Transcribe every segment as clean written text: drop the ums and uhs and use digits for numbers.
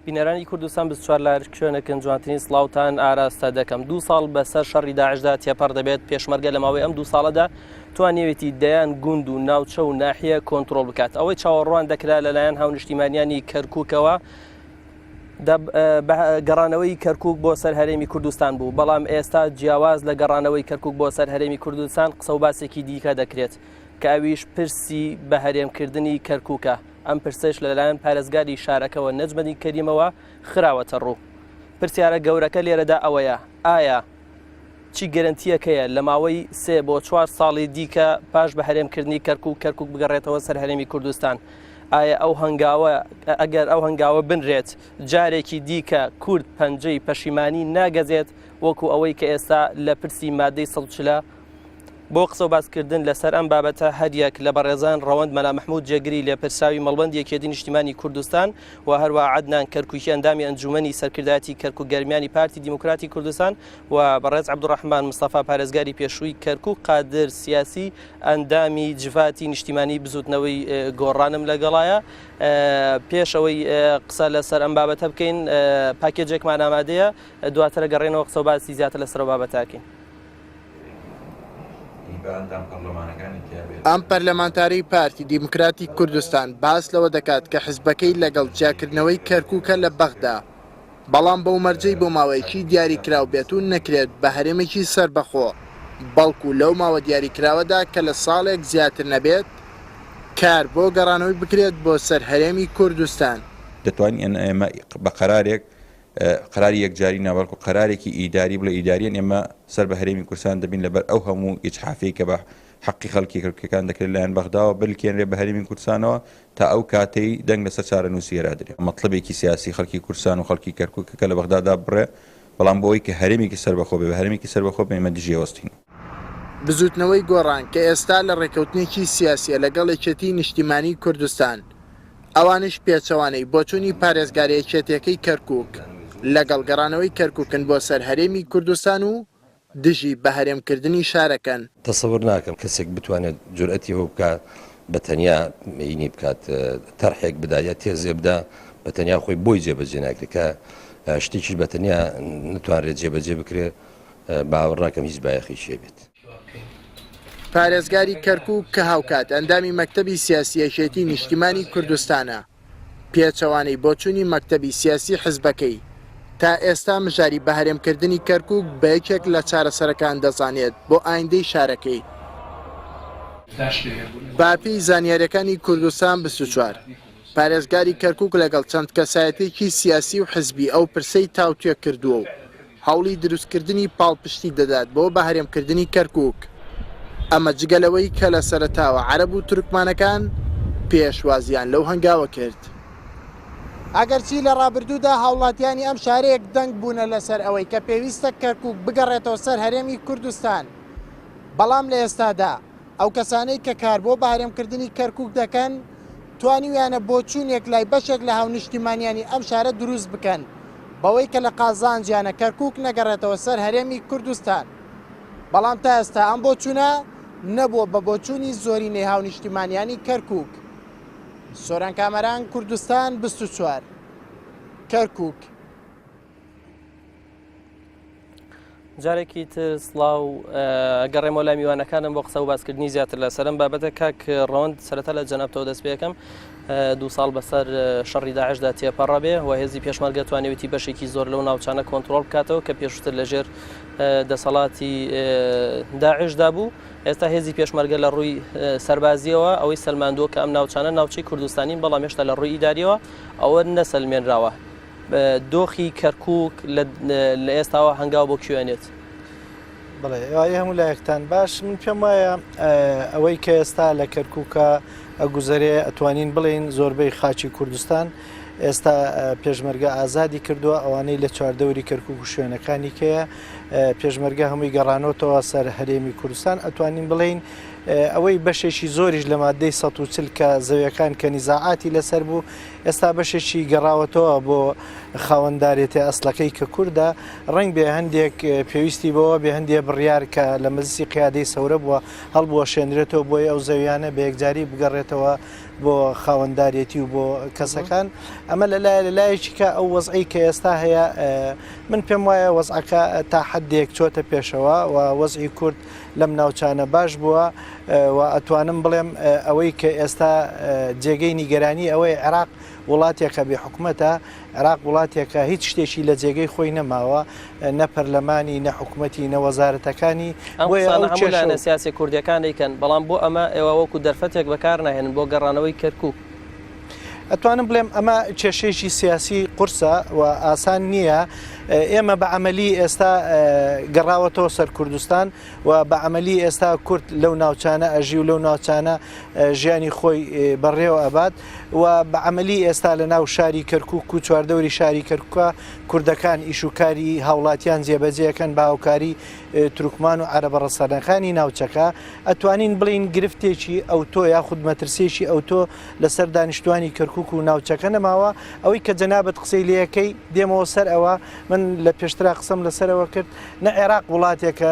بینەرانی کوردستان 24 لە هەر شوێنێکن جوانترین سڵاوتان ئاراستە دەکەم. دوو ساڵ بەسەر شەڕی داعشدا تێپەڕ دەبێت، پێشمەرگە لە ماوەی ئەم دوو ساڵەدا توانیوێتی دەیان گوند و ناوچە و ناحیە کۆنترۆڵ بکات. ئەوەی چاوەڕوان دەکرا لەلایەن هاونیشتیمانیانی کەرکووکەوە گەڕانەوەی کەرکووک بۆ سەر هەرێمی کوردستان بوو، بەڵام ئێستا جیاواز لە گەڕانەوەی کەرکووک بۆ سەر هەرێمی کوردستان قسە و باسێکی دیکە دەکرێت کە ئەویش پرسی بەهەرێمکردنی کەرکووکە. ئەم پرسەیش لەلایەن پارێزگاری شارەکەوە نەجمەدین کەریمەوە خراوەتە ڕوو. پرسیارە گەورەکە لێرەدا ئەوەیە، ئایا چی گەرەنتییەک هەیە لە ماوەی سێ بۆ چوار ساڵی دیکە پاش بە هەرێمکردنی کەرکووک، کەرکووک بگەڕێتەوە سەر هەرێمی کوردستان؟ ئایا ئەو هەنگاوە ئەگەر ئەو هەنگاوە بنرێت جارێکی دیکە کورد پەنجەی پەشیمانی ناگەزێت وەکو ئەوەی کە ئێستا لە پرسی مادەی 140 بۆ قسە و باسکردن لەسەر ئەم بابەتە هەریەک لە بەڕێزان ڕەوەند مەلا مەحمود جێگری لێپرسراوی مەڵبەندی یەکێتی نیشتیمانی کوردستان و هەروە عەدنان کەرکوکی ئەندامی ئەنجومەنی سەرکردایەتی کەرکوک گەرمیانی پارتی دیموکراتی کوردستان و بەڕێز عەبدوڕەحمان مستەفا پارێزگاری پێشووی کەرکوک قادر سیاسی ئەندامی جڤاتی نیشتیمانی بزوتنەوەی گۆڕانم لەگەڵایە پێش ئەوەی قسە لەسەر ئەم بابەتە بکەین پاکێجێکمان ئامادەیە دواتر گەڕێنەوە قسە و باسی زیاتر لەسەر ئەو بابەتەکەین. ئەم پەرلەمانتارەی پارتی دیموکراتی کوردستان باس لەوە دەکات کە حزبەکەی لەگەڵ جیاکردنەوەی کەرکوکە لە بەغدا، بەڵام بەو مەرجەی بۆ ماوەیەکی دیاریکراو بێت و نەکرێت بە هەرێمێکی سەربەخۆ، بەڵکو لەو ماوە دیاریکراوەدا کە لە ساڵێک زیاتر نەبێت، کار بۆ گەڕانەوەی بکرێت بۆ سەر هەرێمی کوردستان. دەتوانین ئێمە بە قەرارێک قەراری یەکجاری نا بەڵکو قەرارێکی ئیداری بڵێ ئیداریەن ئێمە سەر بە هەرێمی کوردستان دەبین لەبەر ئەو هەموو ئیجحافەی کە بە حەقی خەڵکی کەرکوکیەکان دەکرێت لایەن بەغداوە بلکێنرێ بە هەرێمی کوردستانەوە تا ئەو کاتەی دەنگ لەسەر چارەنووسی ئێرادرێ. مەتڵەبێکی سیاسی خەڵکی کوردستان و خەڵکی کەرکوکە کە لە بەغدا داببڕێ بەڵام بۆ ئەوەی کە هەرێمێکی سەربەخۆ بێ بە هەرێمێکی سەربەخۆ بێ ئێمە دژی ئەوەستین. بزووتنەوەی گۆڕان کە ئێستا لە ڕێکەوتنێکی سیاسیە لەگەڵ یەکێتیی نیشتیمانیی کوردستان، ئەوانیش پێچەوانەی بۆچوونی پارێزگارە یەکێتیەکەی کەرکوک لەگەڵ گەڕانەوەی کەرکوکن بۆ سەر هەرێمی کوردستان و دژی بەهەرێمکردنی شارەکەن. تەسەور ناکەم کەسێک بتوانێت جورئەتی ئەوە بکات بە تەنیا مەینی بکات تەرحێک بدا یا تێزێ بدا بە تەنیا خۆی بۆی جێبەجێ ناکرێت کە شتێکیش بە تەنیا نتوانرێت جێبەجێ بکرێت باوەڕ ناکەم هیچ بایەخێکی هەبێت. پارێزگاری کەرکوک کە هاوکات ئەندامی مەکتەبی سیاسی یەکێتی نیشتیمانی کوردستانە، پێچەوانەی بۆچوونی مەکتەبی سیاسی حزبەکەی، تا ئێستا مژاری بەهەرێمکردنی کەرکوک بە یەکێک لە چارەسەرەکان دەزانێت بۆ ئایندەی شارەکەی. بەپێی زانیارییەکانی کوردستان 24، پارێزگاری کەرکوک لەگەڵ چەند کەسایەتیەکی سیاسی و حزبی ئەو پرسەی تاوتوێ کردووە و هەوڵی دروستکردنی پاڵپشتی دەدات بۆ بەهەرێمکردنی کەرکوک، ئەمە جگە لەوەی کە لە سەرەتاوە عەرەب و تورکمانەکان پێشوازیان لەو هەنگاوە کرد. ئەگەرچی لە ڕابردوودا هاوڵاتیانی ئەم شارە یەک دەنگ بوونە لەسەر ئەوەی کە پێویستە کەرکوک بگەڕێتەوە سەر هەرێمی کوردستان، بەڵام لە ئێستادا ئەو کەسانەی کە کار بۆ بەهەرێمکردنی کەرکوک دەکەن توانیویانە بۆچوونێک لای بەشێک لە هاونیشتیمانیانی ئەم شارە دروست بکەن بەوەی کە لە قازانجیانە کەرکوک نەگەڕێتەوە سەر هەرێمی کوردستان بەڵام تا ئێستا ئەم بۆچوونە نەبووە بە بۆچوونی زۆرینەی هاونیشتیمانیانی کەرکوک. سۆران کامەران، کوردستان 24، کەرکوک. جارێکی تر سڵاو گەڕێمەوە لای میوانەکانم بۆ قسە و باسکردنی زیاتر لەسەرم بابەتە کاک ڕەوەند سەرەتا لە جەنابتەوە دەست پێەکەم دو ساڵ بەسەر شەڕی داعشدا تێپەڕە بێ و هێزی پێشمەرگە توانیوێتی بەشێکی زۆر لەو ناوچانە کۆنترۆڵ بکاتەوە کە پێشتر لەژێر دەسەڵاتی داعشدا بوو ئێستا هێزی پێشمەرگە لە ڕووی سەربازیەوە ئەوەی سەلماندووە کە ئەم ناوچانە ناوچەی کوردستانین بەڵام هێشتا لە ڕووی ئیداریەوە ئەوە نەسەلمێنراوە دۆخی کەرکووک لە ئێستاوە هەنگاو بۆ کوێ ئەنێت؟ بەڵێ ئێوارەی هەموو لایەکتان باش من پێم وایە ئەوەی کە ئێستا لە کەرکووکە ئەگوزەرێ ئەتوانین بڵێین زۆربەی خاکی کوردستان ئێستا پێشمەرگە ئازادی کردووە ئەوانەی لە چواردەوری کەرکوک و شوێنەکانی کەیە پێشمەرگە هەمووی گەڕانۆتەوە سەر هەرێمی کوردستان ئەتوانین بڵێین ئەوەی بەشێکی زۆریش لە مادەی 140 کە زەویەکان کە نیزاعاتی لەسەر بوو ئێستا بەشێکی گەڕاوەتەوە بۆ خاوەندارێتێ ئەسڵەکەی کە کوردە، ڕەنگبێ هەندێک پێویستی بەوە بێ هەندێ بڕیار کە لە مەجلسی قیادەی سەورە بووە هەڵبوەشێنرێتەوە بۆی ئەو زەویانە بە یەکجاری بگەڕێتەوە بۆ خاوەندارێتی و بۆ کەسەکان ئەمە لەلایە لەلایەکی کە ئەو وەزعی کە ئێستا هەیە من پێم وایە وەزعەکە تا حدێک چۆتە پێشەوە و وەزعی کورد لەم ناوچانە باش بووە و ئەتوانم بڵێم ئەوەی کە ئێستا جێگەی نیگەرانی ئەوەی عێراق وڵاتێکە بێ حکومەتە، عێراق وڵاتێکە هیچ شتێکی لە جێگەی خۆی نەماوە، نە پەرلەمانی، نە حکومەتی، نە وەزارەتەکانی، ئەم بۆیە قسانە ئەو هەموو کێشە لایەنە و. سیاسیە کوردیەکان دەیکەن، بەڵام بۆ ئەمە ئێوە وەکو دەرفەتێک بەکار ناهێنن بۆ گەڕانەوەی کەرکوک؟ ئەتوانم بڵێم ئەمە کێشەیەکی سیاسی قورسە و ئاسان نییە، ئێمە بە عەمەلی ئێستا گەڕاوەتەوە سەر کوردستان، و بە عەمەلی ئێستا کورد لەو ناوچانە ئەژی و لەو ناوچانە ژیانی خۆی بەڕێوە ئەبات و بە عەمەلی ئێستا لە ناو شاری کەرکوک و چواردەوری شاری کەرکوکە کوردەکان ئیش و کاری هاوڵاتیان جێبەجێەکەن بە هاوکاری تورکمان و عەرەبە ڕەسەنەکانی ناوچەکە ئەتوانین بڵین گرفتێکی ئەوتۆ یاخود مەترسیەکی ئەوتۆ لەسەر دانیشتوانی کەرکوک و ناوچەکە نەماوە ئەوەی کە جەنابت قسەی لەکەی دێمەوە سەر ئەوە من لە پێشترا قسەم لەسەرەوە کرد نە عێراق وڵاتێکە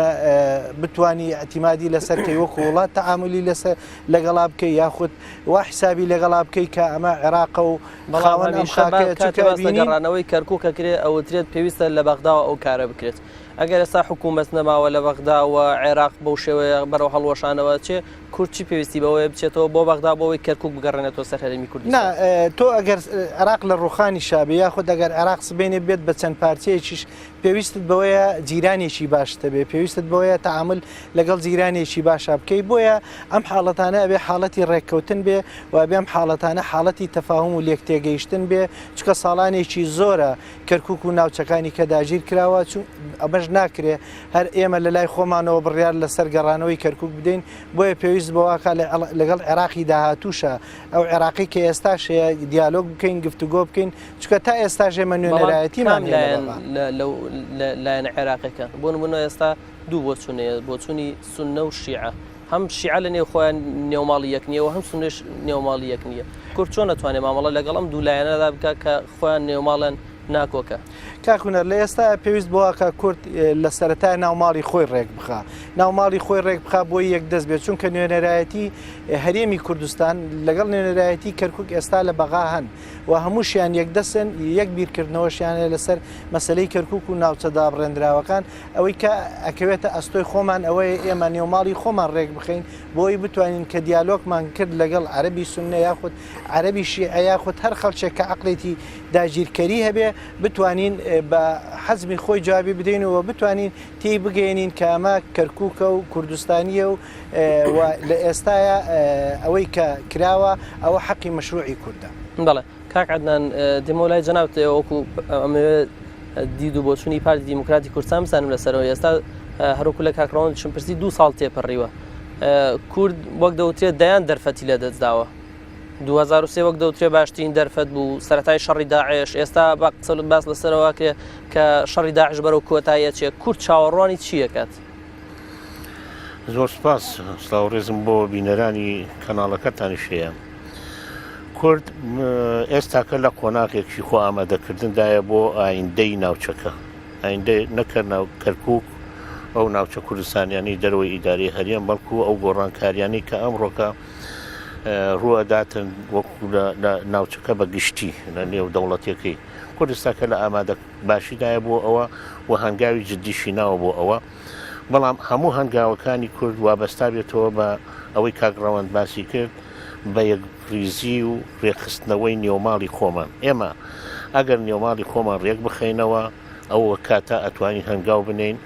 بتانی ئەتیمادی لەسەر کەی وەکو وڵات تەعاملی لەسەر لەگەڵا بکەی یاخود وا حسابی لەگەڵا بکەی کە ئەمە عێراقە و بەڵام خاوەن ئەم هەمیشە خاکەیە کاتێ چونکە باس لە ئەبینین گەڕانەوەی کەرکوک ئەکرێ ئەوترێت پێویستە لە بەغداوە ئەو کارە بکرێت ئەگەر ئێستا حکوومەت نەماوە لە بەغدا و عێراق بەو شێوەیە بەرەو هەڵوەشانەوە ئەچێ کورد چی پێویستی بەوەیە بچێتەوە بۆ بەغدا بۆ ئەوەی کەرکوک بگەڕێنێتەوە سەر هەرێمی نا کوردستان؟ تۆ ئەگەر عێراق لە ڕوخانیشا بێ یاخود ئەگەر عێراق سبەینێ بێت بە چەند پارچەیەکیش پێویستت بەوەیە جیرانێکی باشت هەبێ، پێویستت بەوەیە تەعامول لەگەڵ جیرانێکی باشا بکەی، بۆیە ئەم حاڵەتانە ئەبێ حاڵەتی ڕێککەوتن بێ و ئەبێ ئەم حاڵەتانە حاڵەتی تەفاهوم و لێکتێگەیشتن بێ، چونکە ساڵانێکی زۆرە کەرکوک و ناوچەکانی کە داگیر کراوە، چون ئەمەش ناکرێ هەر ئێمە لە لای خۆمانەوە بڕیار لەسەر گەڕانەوەی کەرکوک بدەین، بۆیە پێویست بەوە ئەکا لەگەڵ عێراقی داهاتووشا ئەو عێراقەی کە ئێستاش هەیە دیالۆگ بکەین، گفتوگۆ بکەین، چونکە تا ئێستاش ئێمە بەڵام نوێنەرایەتیمان کام هەیە لە لایەن بەغا. لە لەو لە لایەنە عێراقیەکان بۆ نموونە ئێستا دوو بۆچوون هەیە بۆچوونی سوننە و شیعە هەم شیعە لە نێو خۆیان نێوماڵی یەک نییە و هەم سوننەش نێوماڵی یەک نییە کورد چۆن ئەتوانێ مامەڵە لەگەڵ ئەم دوو لایەنەدا بکا کە خۆیان نێوماڵیان ناکۆکە؟ کاک هونەر لە ئێستایا پێویست بەوە کە کورد لە سەرەتای ناو ماڵی خۆی ڕێک بخا ناو ماڵی خۆی ڕێک بخا بۆی یەک دەست بێت چونکە نوێنەرایەتی هەرێمی کوردستان لەگەڵ نوێنەرایەتی کەرکک ئێستا لە بەغا هەن و هەمووشیان یەکدەستن، یەک بیرکردنەوەشیان هەیە لەسەر مەسەلەی کەرکوک و ناوچە دابڕێندراوەکان، ئەوەی کە ئەکەوێتە ئەستۆی خۆمان ئەوەیە ئێمە نێوماڵی خۆمان ڕێکبخەین بۆی بتوانین کە دیالۆگمان کرد لەگەڵ عەرەبی سوننە یاخود عەرەبی شیعە یاخود هەر خەڵکێک کە عەقڵێتی داگیرکەری هەبێ بتوانین بە حەزمی خۆی جوابی بدەین و بتوانین تێی بگەیەنین کە ئەمە کەرکوکە و کوردستانییە و و لە ئێستایا ئەوەی کە کراوە ئەوە حەقی مەشروعی کوردە. بەڵێ کاک عەدنان دێمەوە لای جەنابت وەکو ئەمەوێ دید و بۆچوونی پارتی دیموکراتی کوردستان بزانم لەسەرەوە ئێستا هەروکو لە کاک ڕەوەندیشم پرسی دوو ساڵ تێپەڕیوە کورد وەک دەوترێت دەیان دەرفەتی لەدەستداوە 2003 وەک دەوترێ باشترین دەرفەت بوو سەتای شەڕی داعش ئێستا بە قسە باس لەسەرەوە کرێ کە شەڕی داعش بەرەو کۆتاییە چێ کورد چاوەڕوانی چیەکات؟ زۆر سپاس سڵاو ڕێزم بۆ بینەرانی کەناڵەکەتانیش هەیە کورد ئێستاکە لە قۆناغێکی خۆ ئامادەکردندایە بۆ ئایندەی ناوچەکە ئایندە نەکە ناو کەرکک ئەو ناوچە کوردستانیانی دەرەوەی ئیداری هەرێم بەڵکو ئەو گۆڕانکاریانی کە ئەمڕۆکە ڕوئەداتن وەکو لە ناوچەکە بە گشتی لە نێو دەوڵەتەکەی کوردستاکە لە ئامادە باشیدایە بۆ ئەوە و هەنگاوی جددیشی ناوە بۆ ئەوە بەڵام هەموو هەنگاوەکانی کورد وابەستابێتەوە بە ئەوەی کاک ڕەوەند باسی کرد بە یەکڕیزی و ڕێکخستنەوەی نێوماڵی خۆمان ئێمە ئەگەر نێوماڵی خۆمان ڕێک بخەینەوە ئەو کاتە ئەتوانین هەنگاو بنێین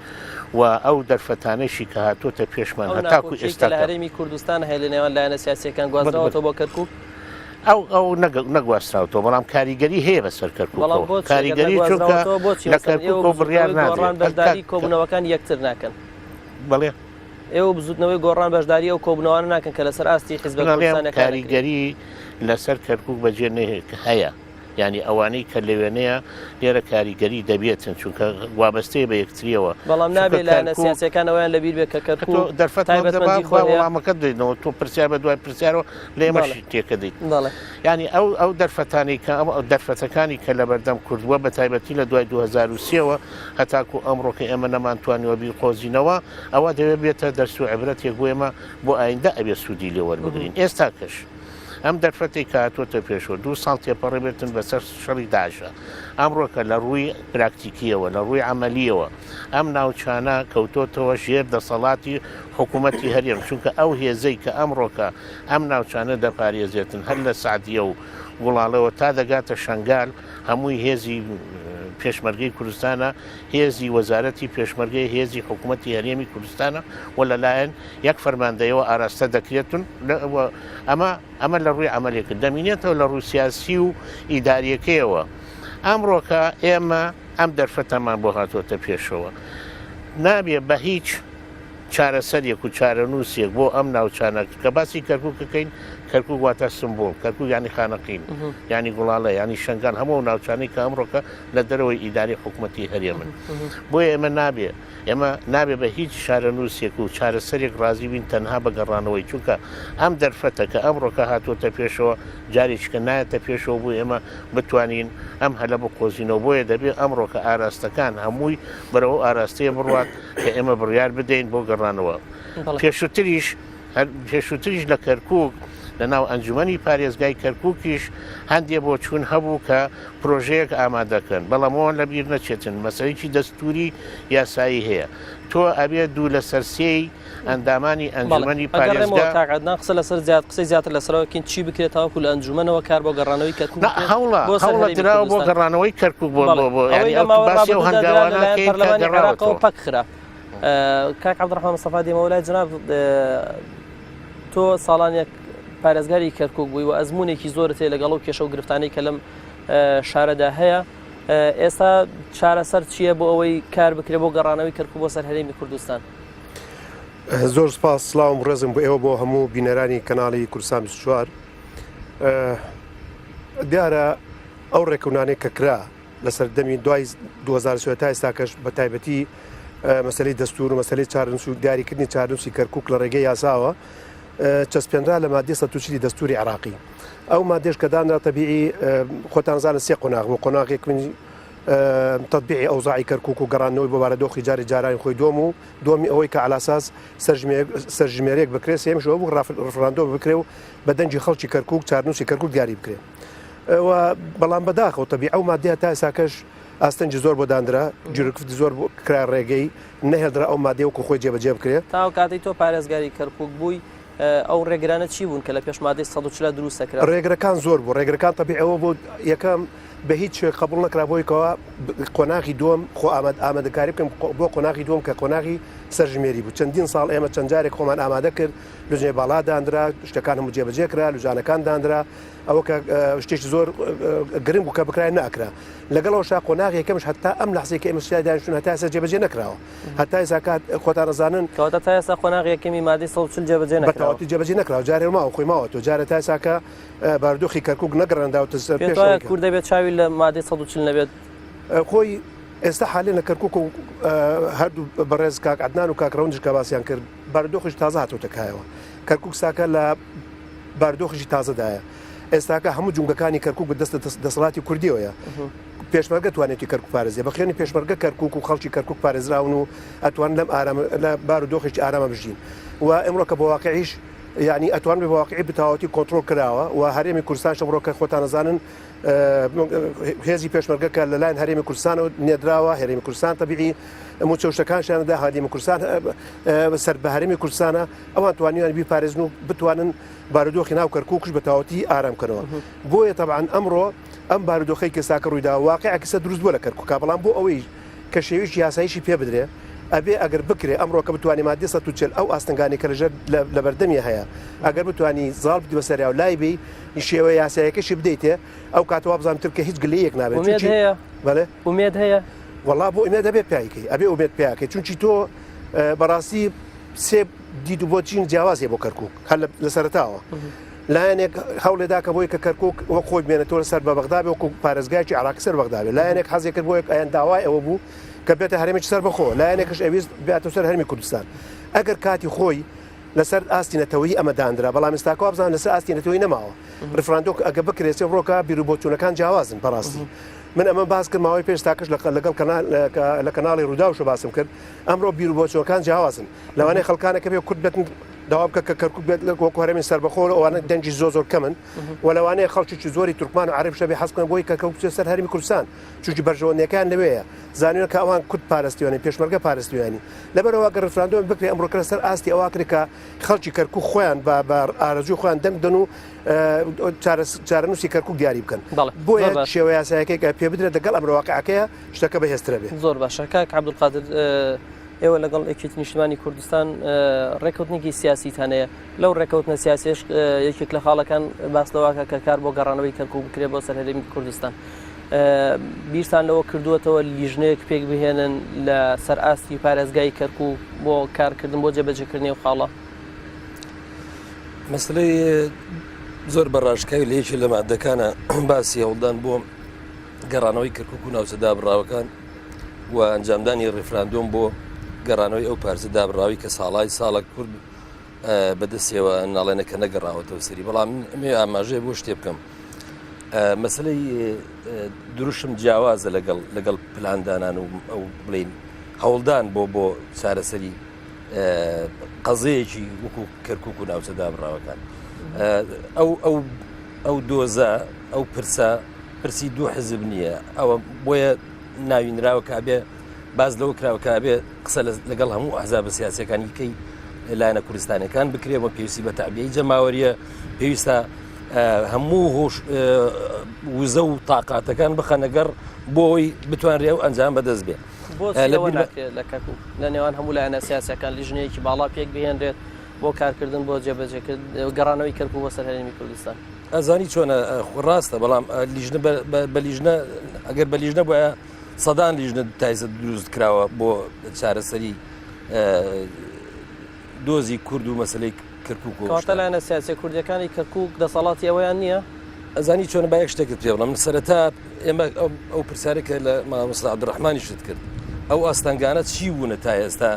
و ئەو دەرفەتانەشی کە هاتۆتە پێشمان ئەو هەتاکو ناکۆکیەی کە لە ئێستاکە هەرێمی کوردستان هەیە لە نێوان لایەنە سیاسیەکان گوازراوەتەوە بۆ کەرکوک؟ ئەو ئەو نەگواستراوەتەوە بەڵام کاریگەری هەیە بەسەر بەڵام کەرکوکەوە بۆچی ئەگەر کاریگەری چونکە نەگوازراوەتەوە بۆچی لە مەسەلەن ئێوە کەرکوکەوە بڕیار بزوتنەوەی گۆڕان نادرێت بەشداری کۆبوونەوەکانی یەکتر ناکەن؟ بەڵێ ئێوە بزوتنەوەی گۆڕان بەشداری ئەو کۆبوونەوانە ناکەن کە لەسەر ئاستی حیزبە من ئەڵێم کوردستانیەکان ئەکرێت؟ کاریگەری لەسەر کەرکوک بەجێ هەیە یانی ئەوانەی کە لەوێنەیە لێرە کاریگەری دەبێتن چونکە وابەستەیە بە یەکتریەوە بەڵام چونکە نابێ لایەنە کەرکوک سیاسیەکان ئەوەیان لەبیر بێت کە تۆ کەرکوک دەرفەت مەبدە با تایبەتمەندی با خۆی هەیە. وەڵامەکەت بدەینەوە تۆ پرسیار بە دوای پرسیارەوە لە ئێمەش بەڵێ تێکەدەیت بەڵێ. یانی ئەو ئەو دەرفەتانەی کە ئەم دەرفەتەکانی کە لەبەردەم کورد بووە بە تایبەتی لە دوای 2003 وە هەتاکو ئەمڕۆ کە ئێمە نەمانتوانیوە بیقۆزینەوە ئەوە دەوێت بێتە دەرس و عیبرەتێک بۆ ئێمە بۆ ئایندە ئەبێ سوودی لێ وەربگرین ئێستاکەش. ئەم دەرفەتێک کە هاتووەتە پێشەوە دوو ساڵ تێپەڕی بێتن بەسەر شەڕی داعشە ئەمڕۆکە لە ڕووی پراکتیکیەوە لە ڕووی عملیەوە ئەم ناوچانە کەوتۆتەوە ژێر دەسەڵاتی حکوومەتی هەرێم چونکە ئەو هێزەی کە ئەمڕۆکە ئەم ناوچانە دەپارێزێتن هەر لە سعدیە و گوڵاڵەوە تا دەگاتە شنگال هەمووی هێزی پێشمەرگەی کوردستانە، هێزی وەزارەتی پێشمەرگەی هێزی حکوومەتی هەرێمی کوردستانە و لەلایەن یەک فەرماندەیەوە ئاراستە دەکرێتن ئەمە ئەمە لە ڕووی عملێک دەمینێتەوە لە ڕووی سیاسی و ئیداریەکەیەوە ئەمڕۆکە ئێمە ئەم دەرفەتەمان بۆ هاتووەتە پێشەوە نابێ بە هیچ چارەسەرێک و چارەنووسێک بۆ ئەم ناوچانە کە باسی کەرکوک بکەین کەرکوک واتە سمبول کەرکوک ینی خانەقین ینی گوڵاڵە ینی شنگال هەموو ناوچانەی کە ئەمڕۆکە لە دەرەوەی ئیداری حکوومەتی هەرێمن بۆیە ئێمە نابێ ئێمە نابێ بە هیچ چارەنووسێک و چارەسەرێک ڕازی بین تەنها بە گەڕانەوەی چونکە ئەم دەرفەتە کە ئەمڕۆکە هاتووەتە پێشەوە جارێکیکە نایەتە پێشەوە بۆ ئێمە بتوانین ئەم هەلە بقۆزینەوە بۆیە دەبێ ئەمڕۆکە ئاراستەکان هەمووی بەرەو ئاراستەیە بڕوات کە ئێمە بڕیار بدەین بۆ گەڕانەوە. پێشووتریش پێشووتریش لە کەرکووک لە ناو ئەنجومەنی پارێزگای کەرکووکیش هەندێ بۆچوون هەبوو کە پرۆژەیەک ئامادەکەن بەڵام ئەوان لە بیر نەچێتن مەسەلەیەکی دەستووری یاسایی هەیە تۆ ئەبێ دوو لەسەر سێی ئەندامانی ئەنجومەنی پارێزگا کاک عەدنان قسە لەسەر زیاد قسەی زیاتر لەسەرەوە کەین چی بکرێت تاوەکو لە ئەنجومەنەوە کار بۆ گەڕانەوەی کەرکوک نا بکرێت هەوڵە بۆ سەر هەوڵە هەرێمی دراوە بۆ کوردستان گەڕانەوەی کەرکوک بۆ بەڵێ بۆ بۆ ئەوەی یانی لە ئەو ماوەی باسی ئەو ڕابردوودا درا هەنگاوانە لەلایەن کەین کە پەرلەمانی عێراقەوە گەڕاوەتەوە پەک خرا کاک عەبدوڕەحمان مستەفا دێمەوە لای جەناب تۆ ساڵانێک پارێزگاری کەرکک بووی و ئەزمونێکی زۆرت هەیە لەگەڵ ئەو کێشە و گرفتانەی کە لەم شارەدا هەیە ئێستا چارەسەر چییە بۆ ئەوەی کار بکرێ بۆ گەڕانەوەی کەرکک بۆ سەر هەرێمی کوردستان؟ زۆر سپاس سڵاوم ڕێزم بۆ ئێوە بۆ هەموو بینەرانی کەناڵی کوردستان 24 دیارە ئەو ڕێکەونانەی کە کرا لە سەردەمی دوای 2023 تا ئێستاکەش بە تایبەتی مەسلەی دەستور و مەسلەی چارەنووس و دیاریکردنی چارەنووسی کەرکک لە ڕێگەی یاساوە چەسپێنرا لە مادەی 140 دەستوری عراقی ئەو مادەش کە دانرا تەبیعی خۆتان زانن سێ قۆناغ بوو قۆناغێک من تطبیعی ئەوزاعی کەرکک و گەڕاندنەوەی بۆ بارودۆخی جاری جارانی خۆی دووەم و دووەمی ئەوەی کە عەلاساس سەرژمێرێک بکرێت سێیەمیش ئەوە بوو ڕفراندۆم بکرێ و بە دەنگی خەڵکی کەرکک چارنووسی کەرکک دیاری بکرێ و بەڵام بەداخەوە تەبی ئەو مادەیە تا ئێستاکەش ئاستەنگی زۆر بۆ دانرا گیروگرفتی زۆر کرا ڕێگەی نەهێڵدرا ئەو مادەیە وەکو خۆی جێبەجێ بکرێ. تا ئەو کاتەی تۆ پارێزگاری کەرکوک بووی ئەو ڕێگرانە چی بوون کە لە پێش مادەی 140 دروست دەکرا؟ ڕێگرەکان زۆر بوو ڕێگرەکان تەبیعی ئەوە بوو یەکەم بە هیچ شێوەیەک قبوڵ نەکرا بۆی کەوا قۆناغی دووەم خۆ ئاماد ئامادەکاری بکەن بۆ قۆناغی دووەم کە قۆناغی سەرژمێری بوو چەندین ساڵ ئێمە چەند جارێک خۆمان ئامادە کرد لجنەی باڵا دانرا شتەکان هەموو جێبەجێ کرا لوجانەکان دانرا ئەوە کە شتێکی زۆر گرنگ بوو کە بکرای ناکرا لەگەڵ ئەوشا قۆناغی یەکەمش هەتا ئەم لەحزەی کە ئێمە سیای دانیشتون هەتا ئێستا جێبەجێ نەکراوە هەتا ئێستا کات خۆتان ئەزانن کەواتە تا ئێستا قۆناغی یەکەمی مادەی 140 جێبەجێ بە نەکراوە تەواوەتی جێبەجێ نەکراوە جارێ ماوە خۆی ماوە تۆ جارێ تا ئێستا کە بارودۆخی کەرکوک نەگەڕێنراوەتە سەر پێت پێش وایە ئەوەی کە کورد دەبێت چاوی لە مادەی 140 نەبێت؟ خۆی ئێستا حالێن لە کەرکوک و هەردوو بەڕێز کاک عەدنان و کاک ڕەوندش کە باسیان کرد بارودۆخیش تازە هاتۆتە کایەوە کەرکوک ساکە لە بارودۆخیشی تازەدایە ئێستاکە هەموو جونگەکانی کەرکوک بە دەست دەسەڵاتی کوردیەوەیە پێشمەرگە توانێتی کەرکوک پارێزێ بە خوێنی پێشمەرگە کەرکوک و خەڵکی کەرکوک پارێزراون و ئەتوان لەم ئارام لە بارودۆخێکی ئارامە بژین و ئەمڕۆ کە بۆ واقعیش یعنی ئەتوان بە واقعی بتەواوەتی کۆنترۆڵ کراوە و هەرێمی کوردستان ئەمڕۆ کە خۆتان ئەزانن هێزی پێشمەرگە کە لەلایەن هەرێمی کوردستانەوە نێدراوە هەرێمی کوردستان تەبیعی موچە و شتەکانشیاندا هەرێمی کوردستان سەر بە هەرێمی کوردستانە ئەوان توانیان بیپارێزن و بتوانن بارودۆخی ناو کەرکوکش بە تەواوەتی ئارام کەنەوە بۆیە تەبعەن ئەمڕۆ ئەم بارودۆخەی کە ساکە ڕوویدا واقعێکی سە دروست بووە لە کەرکوکا بەڵام بۆ ئەوەی کە شێوەیەکی یاساییشی پێ بدرێ ئەبێ ئەگەر بکرێ ئەمڕۆ کە بتوانێ مادەی 140 ئەو ئاستەنگانەی کە لەژێر لە بەردەمی هەیە ئەگەر بتوانی زاڵ بیت بەسەریا و لای بێی شێوە یاسایەکەشی بدەیتێ ئەو کاتە وابزانم تر کە هیچ گلەیەک نابێت ئومێد چونکی هەیە بەڵێ ئومێد هەیە وەڵا بۆ ئومێد ئەبێ پیاکەی ئەبێ ئومێد پیاکەی چونکی تۆ بەڕاستی سێ دید و بۆچین جیاواز هەیە بۆ کەرکک هەر لە سەرەتاوە لایەنێک هەوڵێدا کە بۆی کە کەرکک وەک خۆی بمێنێتەوە سەر بە بەغدا بێ وەکو پارێزگایەکی عراقی سەر بەغدا بێ لایەنێک حەزی کرد بۆیە ئەیان داوای ئەوە بوو کە بێتە هەرێمێکی سەر بەخۆ لایەنێکش ئەویست بێتە سەر هەرمی کوردستان ئەگەر کاتی خۆی لەسەر ئاستی نەتەوەیی ئەمە دانرا بەڵام ئێستاکە وابزانم لەسەر ئاستی نەتەوەیی نەماوە ڕفراندۆک ئەگە بکرێت ڕۆکە بیر و بۆچوونەکان جیاوازن بەڕاستی من ئەمە باس کرد ماوەی پێش تاکەش لەگەڵ لە کەناڵی ڕووداوشە باسم کرد ئەمڕۆ بیر و بۆچوونەکان جیاوازن لەوانەیە خەڵکانەکە بێ کورد بێتن. داوا بکە کە کەرکوک بێت لە وەکو هەرێمی سەربەخۆ ئەوانە دەنگی زۆر زۆر کەمن و لەوانەیە خەڵکێکی زۆری تورکمان و عەرەبیش هەبێ حەز بکەن بۆی کە کەرکوک بچێت سەر هەرێمی کوردستان چونکی بەرژەوەندیەکان لەوێیە زانیوە کە ئەوان کورد پارستیوانی پێشمەرگە پارستیوانی لەبەرەوە گەر ڕیفراندۆم بکرێ ئەمڕۆکە لەسەر ئاستی ئەوە کرێ کە خەڵکی کەرکوک خۆیان بە بە ئارەزووی خۆیان دەنگ بدەن و چارەنووسی کەرکوک دیاری بکەن بۆیە شێوە یاسایەکەی کە پێ بدرێت لەگەڵ ئەمرە واقعەکەیە شتەکە بەهێزترە بێ. زۆر باشە کاک عەبدولقادر ئێوە لەگەڵ یەکێتی نیشتمانی کوردستان ڕێککەوتنێکی سیاسیتان هەیە لەو ڕێککەوتنە سیاسیش یەکێک لە خاڵەکان باس لەواکە کە کار بۆ گەڕانەوەی کەرکوک بکرێت بۆ سەر هەرێمی کوردستان بیرتان لەوە کردووەتەوە لیژنەیەک پێک بهێنن لە سەر ئاستی پارێزگای کەرکوک بۆ کارکردن بۆ جێبەجێکردنی ئەو خاڵە؟ مەسلەی زۆر بە ڕاشکاوی لە یەکێ لە مادەکانە باسی هەوڵدان بۆ گەڕانەوەی کەرکک و ناوچە دابڕاوەکان و ئەنجامدانی ڕیفراندۆم بۆ گەڕانەوەی ئەو پارچە دابڕاوی کە ساڵای ساڵە کورد بەدەستەوە ناڵێنە کە نەگەڕاوەتەوە سەری بەڵام ئەمێ ئاماژەیە بۆ شتێ بکەم مەسلەی دروشم جیاوازە لەگەڵ لەگەڵ پلاندانان و ئەو بڵین هەوڵدان بۆ بۆ چارەسەری قەزەیەکی وەکو کەرکک و ناوچە دابڕاوەکان ئەو ئەو ئەو دۆزە ئەو پرسە پرسی دوو حزب نییە ئەوە بۆیە ناوینراوە کە ئەبێ باز لەوە کراوە کە ئەبێ قسە لەگەڵ هەموو ئەحزابە سیاسەکانی کەی لایەنە کوردستانەکان بکرێ و پێویستی بە تعبیەی جەماوەریە پێویستە هەموو هۆش وزە و تاقاتەکان بخەنەگەڕ بۆی بتوانرێ ئەو ئەنجام بەدەست بێ. بۆچی ئەوە ناکرێت لە کەرکوک لە نێوان هەموو لایەنە سیاسیەکان لیژنەیەکی باڵا پێک بهێنرێت بۆ کارکردن بۆ جێبەجێکرد گەڕانەوەی کەرکوک بۆ سەر هەرێمی کوردستان؟ ئەزانی چۆنە ڕاستە بەڵام لیژنە بە لیژنە ئەگەر بە لیژنە بۆە سەدان لیژنە تایزە دروست کراوە بۆ چارەسەری دۆزی کورد و مەسلەی کەرکوک و کەواتە لایەنە سیاسیە کوردیەکانی کەرکوک دەسەڵاتی ئەوەیان نییە؟ ئەزانی چۆنە با یەک شتێکت پێ بڵێم سەرەتا ئێمە ئەو پرسیارە کە لە مامۆستا عەبدولڕەحمانیشت کرد ئەو ئاستەنگانە چی بوونە تا ئێستا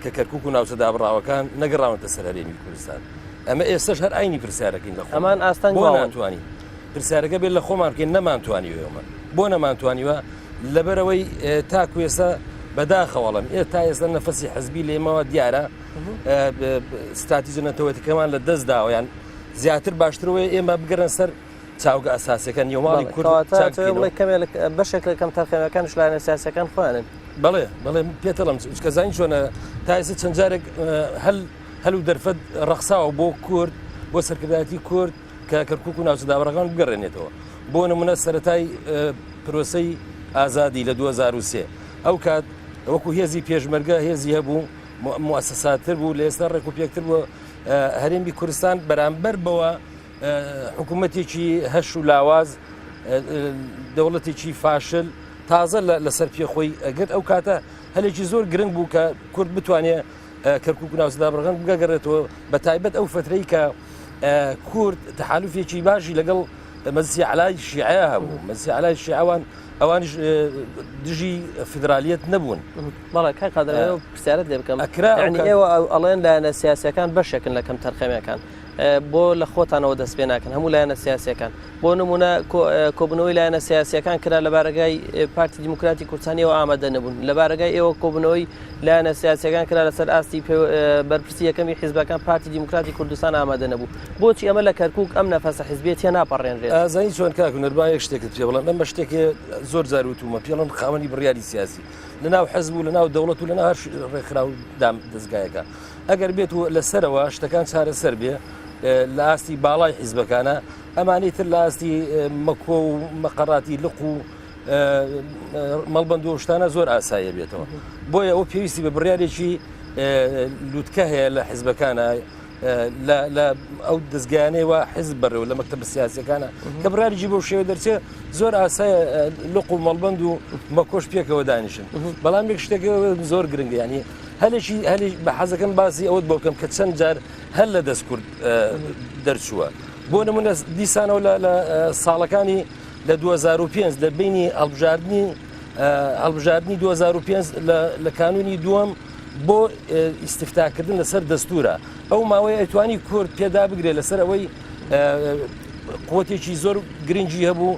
کە کەرکوک و ناوچە دابڕاوەکان نەگەڕاونەتە سەر هەرێمی کوردستان ئەمە ئێستاش هەر ئاینی پرسیارەکەین لە خۆمان ئەمان ئاستەنگ بۆ ماون. ناتوانین پرسیارەکە بێت لە خۆمان بکەین نەمانتوانیوە ئێمە بۆ نەمانتوانیوە لەبەرەوەی تاکو ئێستا بەداخەوەڵم ئێ تا ئێستا نەفەسی حزبی لێمەوە دیارە ستراتیژە نەتەوەتەکەمان لە دەست داوە یان زیاتر باشترەوەی ئێمە بگەرن سەر چاوگە ئەساسەکە نیوماڵی کورد کەمێک بەشێک لە کەم تەرخەمەکان لایەنە سیاسەکان خۆیانن بەڵێ بەڵێ پێتەڵم چکە زانین چۆنە تا ئێستا چەند جارێک هەل هەل و دەرفەت ڕەخساوە بۆ کورد بۆ سەرکردایەتی کورد کە کەرکک و ناوچە دابڕەکان بگەڕێنێتەوە بۆ نمونە سەتای پرۆسەی ئازادی لە 2023 ئەو کات وەکو هێزی پێشمەرگە هێزی هەبوو موسساتر بوو لە ئێستا ڕێک و پێکتر بوو هەرێمی کوردستان بەرامبەر بەوە حکوومەتێکی هەش و لاواز دەوڵەتێکی فاشل تازە لەسەر پێ خۆی ئەگرت ئەو کاتە هەلێکی زۆر گرنگ بوو کە کورد بتوانێت کەرکک و ناوچەدابڕەکان بگەگەڕێتەوە بە تایبەت ئەو فترەی کە کورد تەحالفێکی باشی لەگەڵ مەجلسی ئەعلای شیعە هەبوو مەجلسی ئەعلای شیعەوان ئەوانیش دژی فیدرالیەت نەبوون. بەڵێ کاک قادر ئەوە پرسیارت لێ بکەم ئەکرا یعنی ئێوە ئەڵێن لایەنە سیاسیەکان بەشێکن لە کەم تەرخەمیەکان بۆ لە خۆتانەوە دەست پێ ناکەن هەموو لایەنە سیاسیەکان بۆ نمونە کۆبنەوەی لایەنە سیاسیەکان کرا لە بارەگای پارتی دیموکراتی کوردستانیەوە ئامادە نەبوون لە بارەگای ئێوە کۆبنەوەی لایەنە سیاسیەکان کرا لەسەر ئاستی بەرپرسی یەکەمی حیزبەکان پارتی دیموکراتی کوردستان ئامادە نەبوو بۆچی ئەمە لە کەرکک ئەم نەفەسە حیزبیە تێ ناپەڕێنرێت؟ ئازانی چۆن کاک هونەر با یەک شتێکت پێ بڵێم ئەمە شتێکێ زۆر جار وتومە پێڵم خاوەنی بڕیاری سیاسی لە ناو حزب و لە ناو دەوڵەت و لە ناو هەر ڕێکخراو دام دەزگایەکە ئەگەر بێت و لەسەرەوە شتەکان چارەسەر بێ لە ئاستی باڵای حیزبەکانە ئەمانی تر لە ئاستی مەکۆ و مەقەڕاتی لق و مەڵبەند و شتانە زۆر ئاساییە بێتەوە بۆیە ئەو پێویستی بە بڕیارێکی لوتکە هەیە لە حزبەکانە لە ئەو دەستگایانەی وا حزب بەڕێوە لە مەکتەبە سیاسەکانە کە بڕیارێکی بەو شێوە دەرچێ زۆر ئاسایە لق و مەڵبەند و مەکۆش پێکەوە دانیشن بەڵام یەک شتێک زۆر گرنگە ینی هەلێکی هەلی بە حەزەکەم باسی ئەوت بۆ بکەم کە چەند جار هەر لە دەست کورد دەرچووە بۆ نمونە دیسانەوە لە ساڵەکانی لە 2005 لە بینی هەڵبژاردنی هەڵبژاردنی 2005 لە کانونی دووەم بۆ ئیستفتاکردن لەسەر دەستورە ئەو ماوەیە ئەتوانی کورد پێدا بگرێت لەسەر ئەوەی قوتێکی زۆر گرنگی هەبوو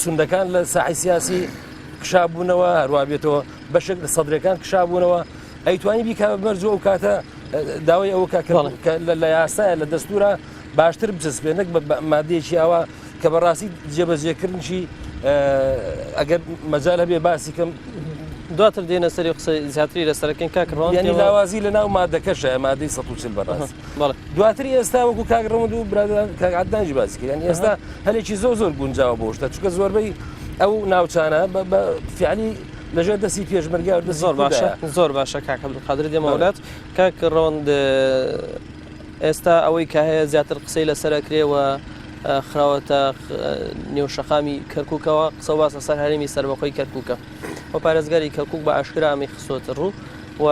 سندەکان لە ساحی سیاسی کشابوونەوە هەروابێتەوە بەشێک لە سەدرەکان کشابوونەوە. ئەیتوانی بیکا بە مەرج و ئەو کاتە داوای ئەوە کە لە یاسایە لە دەستورە باشتر بچەسپێ نەک بە مادەیەکی ئاوا کە بەڕاستی جێبەجێکردنشی ئەگەر مەجال هەبێ باسی کەم دواتر دێنە سەری قسە زیاتری لەسەرەکەین کاک ڕەوەند یعنی لاوازی لە ناو مادەکەشە مادەی 140 بەڕاست دواتر ئێستا وەکو کاک ڕەوەند و برادەران کاک عەدنانیش باسی کرد یعنی ئێستا هەلێکی زۆر زۆر گونجاوە بۆ شتە چونکە زۆربەی ئەو ناوچانە بە فعلی لەژێر دەستی پێشمەرگە و دەستی زۆر باشە کوردایە. زۆر باشە کاک عەبدولقادر دێمەوە لات کاک ڕەوەند ئێستا ئەوەی کە هەیە زیاتر قسەی لەسەر ئەکرێ و خراوەتە نێو شەقامی کەرکووکەوە قسە و باس لەسەر هەرێمی سەربەخۆی کەرکووکە و پارێزگاری کەرکووک بە ئاشکرا ئەمەی خستۆتە ڕوو و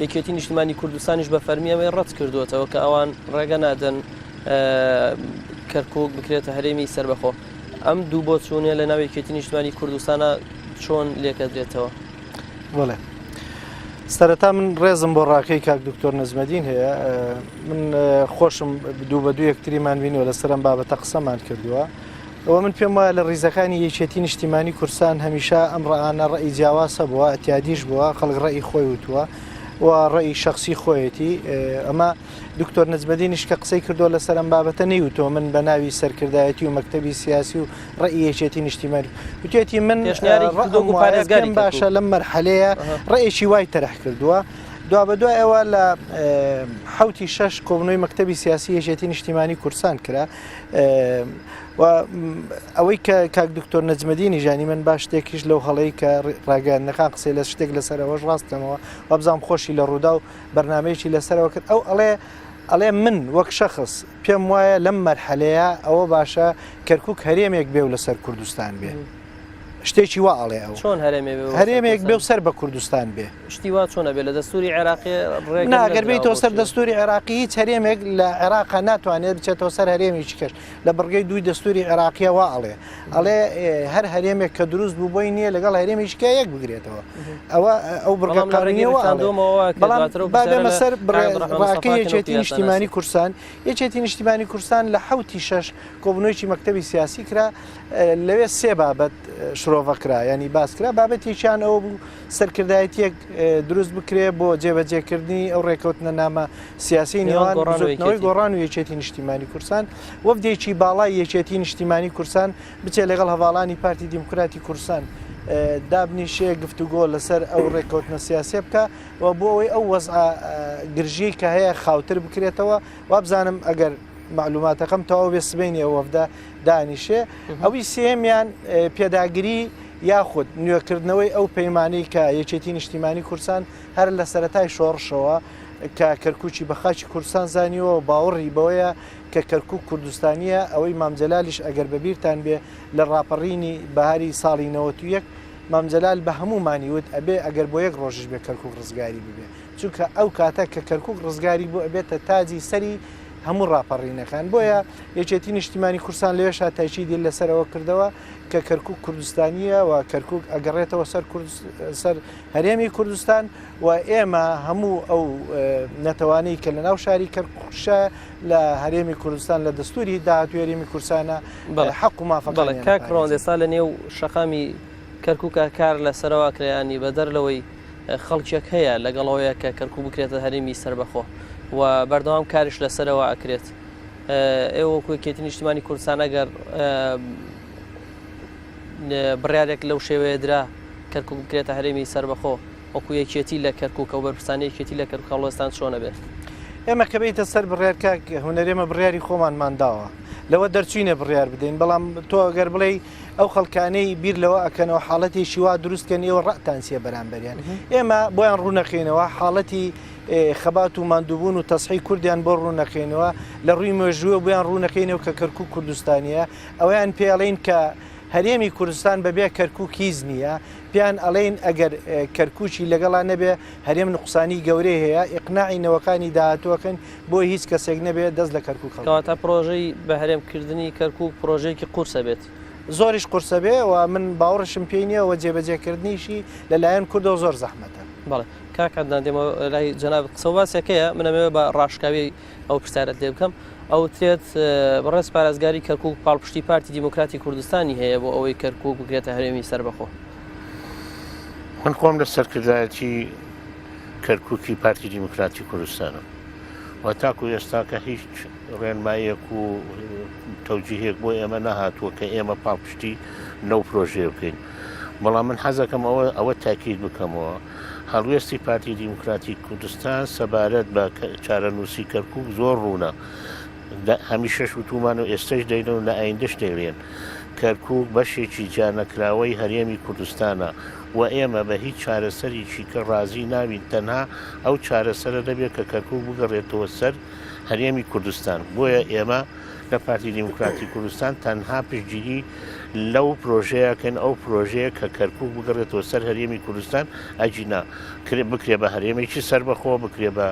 یەکێتی نیشتمانی کوردستانیش بە فەرمی ئەمەی ڕەت کردووەتەوە کە ئەوان ڕێگە نادەن کەرکووک بکرێتە هەرێمی سەربەخۆ. ئەم دوو بۆچوونە لە ناو یەکێتی نیشتمانی کوردستانە چۆن لێکەدرێتەوە؟ بەڵێ. سەرەتا من ڕێزم بۆ ڕاکەی کاک دکتۆر نەجمەدین هەیە من خۆشم دوو بە دوو یەکتریمان بینیوە لەسەر ئەم بابەتە قسەمان کردووە ئەوە من پێم وایە لە ڕیزەکانی یەکێتی نیشتیمانی کورسان هەمیشە ئەم ڕانە ڕێی جیاواز هەبووە ئەتیادیش بووە خەڵک ڕێی خۆی وتووە و ڕێی شخصی خۆیەتی ئەمە دکتۆر نەجمەدینیش کە قسەی کردووە لەسەر ئەم بابەتە نەیوتووە من بە ناوی سەرکردایەتی و مەکتەبی سیاسی و ڕێی یەکێتی نیشتیمانی وتێتی من پێشنیارێکی کردووە ڕەئم وایە پارێزگاری پێم باشە لەم مەرحەلەیە ڕێیەکی وای تەرح کردووە دوابەدوای ئەوە لە حوتی شەش کۆبنەوەی مەکتەبی سیاسی یەکێتی نیشتیمانی کوردستان کرا و ئەوەی کە کاک دکتۆر نەجمەدینی ژانی من باش شتێکیش لەو هەڵەی کە ڕاگەیاندنەکان قسەی لە شتێک لەسەرەوەش ڕاستکەمەوە وابزانام خۆشی لە ڕوودا و بەرنامەیەکی لەسەرەوە کرد ئەو ئەڵێ ئەڵێ من وەک شەخس پێم وایە لەم مەرحەلەیە ئەوە باشە کەرکک هەرێمێک بێ و لەسەر کوردستان بێ شتێکی وا ئەڵێ ئەو چۆن هەرێمێ بێ هەرێمێک بێ و سەر بە کوردستان بێ شتی وا چۆنە بێ لە دەستوری عێراقی ڕێگە ناگەر بێتەوە سەر دەستوری عێراقی هیچ هەرێمێک لە عێراقا ناتوانێت بچێتەوە سەر هەرێمێکی کەش لە بڕگەی دووی دەستوری عێراقیە وا ئەڵێ ئەڵێ هەر هەرێمێک کە دروست بوو بۆی نییە لەگەڵ هەرێمێکی کە یەک بگرێتەوە ئەوە ئەو بڕگە قانونیەوە بەڵام با بێمە سەر ڕاکەی یەکێتی نیشتیمانی کوردستان یەکێتی نیشتیمانی کوردستان لە حوتی شەش کۆبنەوەیکی مەکتەبی سیاسی کرا لەوێ سێ بابەت شرۆڤە کرا ینی باس کرا بابەتێکیان ئەوە بوو سەرکردایەتیەک دروست بکرێ بۆ جێبەجێکردنی ئەو ڕێکەوتنە نامە سیاسی نێوان بزوتنەوەی گۆڕان و یەکێتی نیشتیمانی کوردستان وەفدێکی باڵای یەکێتی نیشتیمانی کوردستان بچێت لەگەڵ هەواڵانی پارتی دیموکراتی کوردستان دابنیشێ گفتوگۆ لەسەر ئەو ڕێککەوتنە سیاسیە بکە و بۆ ئەوەی ئەو وەزع گرژی کە هەیە خاوتر بکرێتەوە وابزانم ئەگەر معلوماتەکەم تەواو بێ سبەینێ وەفدە دانیشێ ئەوی سێمیان پێداگری یاخود نوێکردنەوەی ئەو پەیمانەی کە یەکێتی نیشتیمانی کوردستان هەر لە سەرەتای شۆڕشەوە کە کەرکوکی بە خاکی کوردستان زانیوە و باوەڕی بەوەیە کە کەرکوک کوردستانیە ئەوەی مام جەلالیش ئەگەر بەبیرتان بێ لە ڕاپەڕینی بەهاری ساڵی 91 مام جەلال بە هەموومانی وت ئەبێ ئەگەر بۆ یەک ڕۆژیش بێ کەرکوک ڕزگاری ببێ چونکە ئەو کاتە کە کەرکوک ڕزگاری بوو ئەبێتە تاجی سەری هەموو ڕاپەڕینەکان بۆیە یەکێتی نیشتیمانی کوردستان لەوێشا تاکیدی لەسەرەوە کردەوە کە کەرکک کوردستانیە و کەرکک ئەگەڕێتەوە سەر سەر هەرێمی کوردستان و ئێمە هەموو ئەو نەتەوانەی کە لە ناو شاری کەرکوکشە لە هەرێمی کوردستان لە دەستوری داهاتوی هەرێمی کوردستانە حەق و مافەکانیان کاک ڕەوەند ئێستا لە نێو شەقامی کەرکوکە کار لەسەرەوە کرایانی بەدەر لەوەی خەڵکێک هەیە لەگەڵەوەیە کە کەرکوک بکرێتە هەرێمی سەربەخۆ و بەردەوام کاریش لەسەرەوە ئەکرێت ئێوە وەکو یەکێتی نیشتیمانی کوردستان ئەگەر بڕیارێک لەو شێوەیە درا کەرکک بکرێتە هەرێمی سەربەخۆ وەکو یەکێتی لە کەرکک و بەرپرسانی یەکێتی لە کەرکک هەڵوێستان چۆنە بێت؟ ئێمە کە بێیتە سەر بڕیار کاک هونەر ئێمە بڕیاری خۆمانمان داوە لەوە دەرچوینە بڕیار بدەین بەڵام تۆ ئەگەر بڵێی ئەو خەڵکانەی بیر لەوە ئەکەنەوە حاڵەتێکی وا دروست کەن ئێوە ڕەتان چیە بەرامبەریان ئێمە بۆیان ڕوونەکەینەوە حاڵەتی خەبات و ماندووبوون و تەسحی کوردیان بۆ ڕوونەکەینەوە لە ڕووی مێژووە بۆیان ڕوونەکەینەوە کە کەرکک کوردستانیە ئەویان پێڵین کە هەرێمی کوردستان بەبێ کەرکک هیچ نییە پێیان ئەڵێن ئەگەر کەرکوکی لەگەڵا نەبێ هەرێم نقصانی گەورەی هەیە ئیقناعی نەوەکانی داهاتووەکەن بۆ هیچ کەسێک نەبێ دەست لە کەرکک هەڵگرێت. کەواتە پرۆژەی بە هەرێمکردنی کەرکوک پرۆژەیەکی قورسە بێت؟ زۆریش قورسە بێ و من باوەڕیشم پێی نییە و جێبەجێکردنیشی لە لایەن کوردەوە زۆر زەحمەتە. بەڵێ کاک عەدنان دێمەوە لای جەنابت قسە و باسێکەیە من ئەمەوێ بە ڕاشکاوی ئەو پرسیارەت لێ بکەم ئەوترێت بەڕێز پارێزگاری کەرکوک پاڵپشتی پارتی دیموکراتی کوردستانی هەیە بۆ ئەوەی کەرکوک بکرێتە هەرێمی سەربەخۆ. من خۆم لە سەرکردایەتی کەرکوکی پارتی دیموکراتی کوردستانم و تاکو ئێستاکە هیچ ڕێنماییەک و تەوجیهێک بۆ ئێمە نەهاتووە کە ئێمە پاڵپشتی لەو پرۆژەیە بکەین. بەڵام من حەزەکەم ئەوە ئەوە تاکید بکەمەوە هەڵوێستی پارتی دیموکراتی کوردستان سەبارەت بە چارەنووسی کەرکوک زۆر ڕوونە. هەمیشەش وتومان و ئێستەش دەیڵێن و لە ئایندەش دەیڵێن کەرکوک بەشێکی جیانەکراوەی هەرێمی کوردستانە و ئێمە بە هیچ چارەسەرێکی کە ڕازی نابین تەنها ئەو چارەسەرە نەبێت کە کەرکوک بگەڕێتەوە سەر هەرێمی کوردستان بۆیە ئێمە لە پارتی دیموکراتی کوردستان تەنها پشتگیری لەو پرۆژەیەکەن ئەو پرۆژەیە کە کەرکوک بگەڕێتەوە سەر هەرێمی کوردستان ئەگینا بکرێ بە هەرێمێکی سەربەخۆ بکرێ بە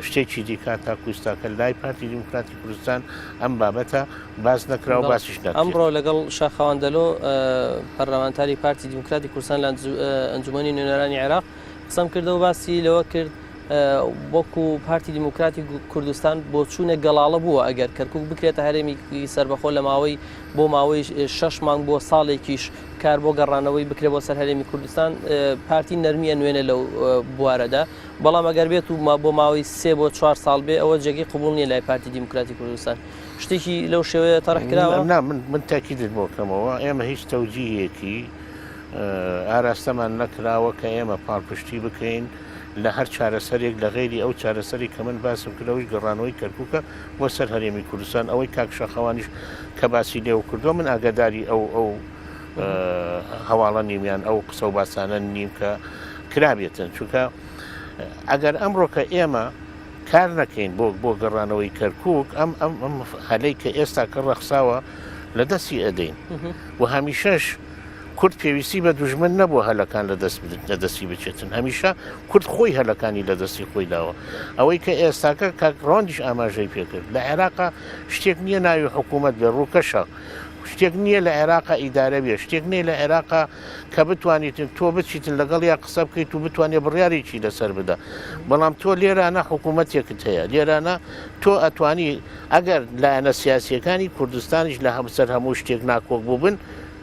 شتێکی دیکە تاکو ئیستاکە لای پارتی دیموکراتی کوردستان ئەم بابەتە باس نەکرا و باسیش نەکرێت. ئەمڕۆ لەگەڵ شاخەوان دەلۆ پەرلەمانتاری پارتی دیموکراتی کوردستان لە ئەنجومەنی نوێنەرانی عێراق قسەم کردەوە باسی لەوە کرد وەکو پارتی دیموکراتی کوردستان بۆچوونێک گەڵاڵە بووە ئەگەر کەرکک بکرێتە هەرێمی سەربەخۆ لە ماوەی بۆ ماوەی شەش مانگ بۆ ساڵێکیش کار بۆ گەڕانەوەی بکرێ بۆ سەر هەرێمی کوردستان پارتی نەرمی ئەنوێنێ لەو بوارەدا بەڵام ئەگەر بێت و بۆ ماوەی سێ بۆ چوار ساڵ بێ ئەوە جێگەی قبوڵ نییە لای پارتی دیموکراتی کوردستان. شتێکی لەو شێوەیە تەرح کراوە؟ نا من من تاکیدت بۆ کەمەوە ئێمە هیچ تەوجیهێکی ئاراستەمان نەکراوە کە ئێمە پاڵپشتی بکەین لە هەر چارەسەرێک لە غەیری ئەو چارەسەری کە من باسم کرد ئەویش گەڕانەوەی کەرکووکە بۆ سەر هەرێمی کوردستان ئەوەی کاک شاخەوانیش کە باسی لێوە کردووە من ئاگاداری ئەو ئەو هەواڵە نیم یان ئەو قسە و باسانە نیم کە کرابێتن چونکە ئەگەر ئەمڕۆ کە ئێمە کار نەکەین بۆ بۆ گەڕانەوەی کەرکک ئەم ئەم ئەم هەلەی کە ئێستا کە ڕەخساوە لە دەستی ئەدەین و هەمیشەش کورد پێویستی بە دوژمن نەبووە هەلەکان لە دەست لە دەستی بچێتن هەمیشە کورد خۆی هەلەکانی لە دەستی خۆی داوە ئەوەی کە ئێستاکە کاک ڕۆندیش ئاماژەی پێکرد لە عێراقا شتێک نییە ناوی حکوومەت بێ ڕووکەشە شتێک نییە لە عێراقا ئیدارە بێ، شتێک نییە لە عێراقا کە بتوانیتن تۆ بچیتن لەگەڵیا قسە بکەیت و بتوانێت بڕیارێکی لەسەر بدا. بەڵام تۆ لێرانە حکوومەتێکت هەیە، لێرانە تۆ ئەتوانی ئەگەر لایەنە سیاسییەکانی کوردستانیش لە سەر هەموو شتێک ناکۆک بووبن،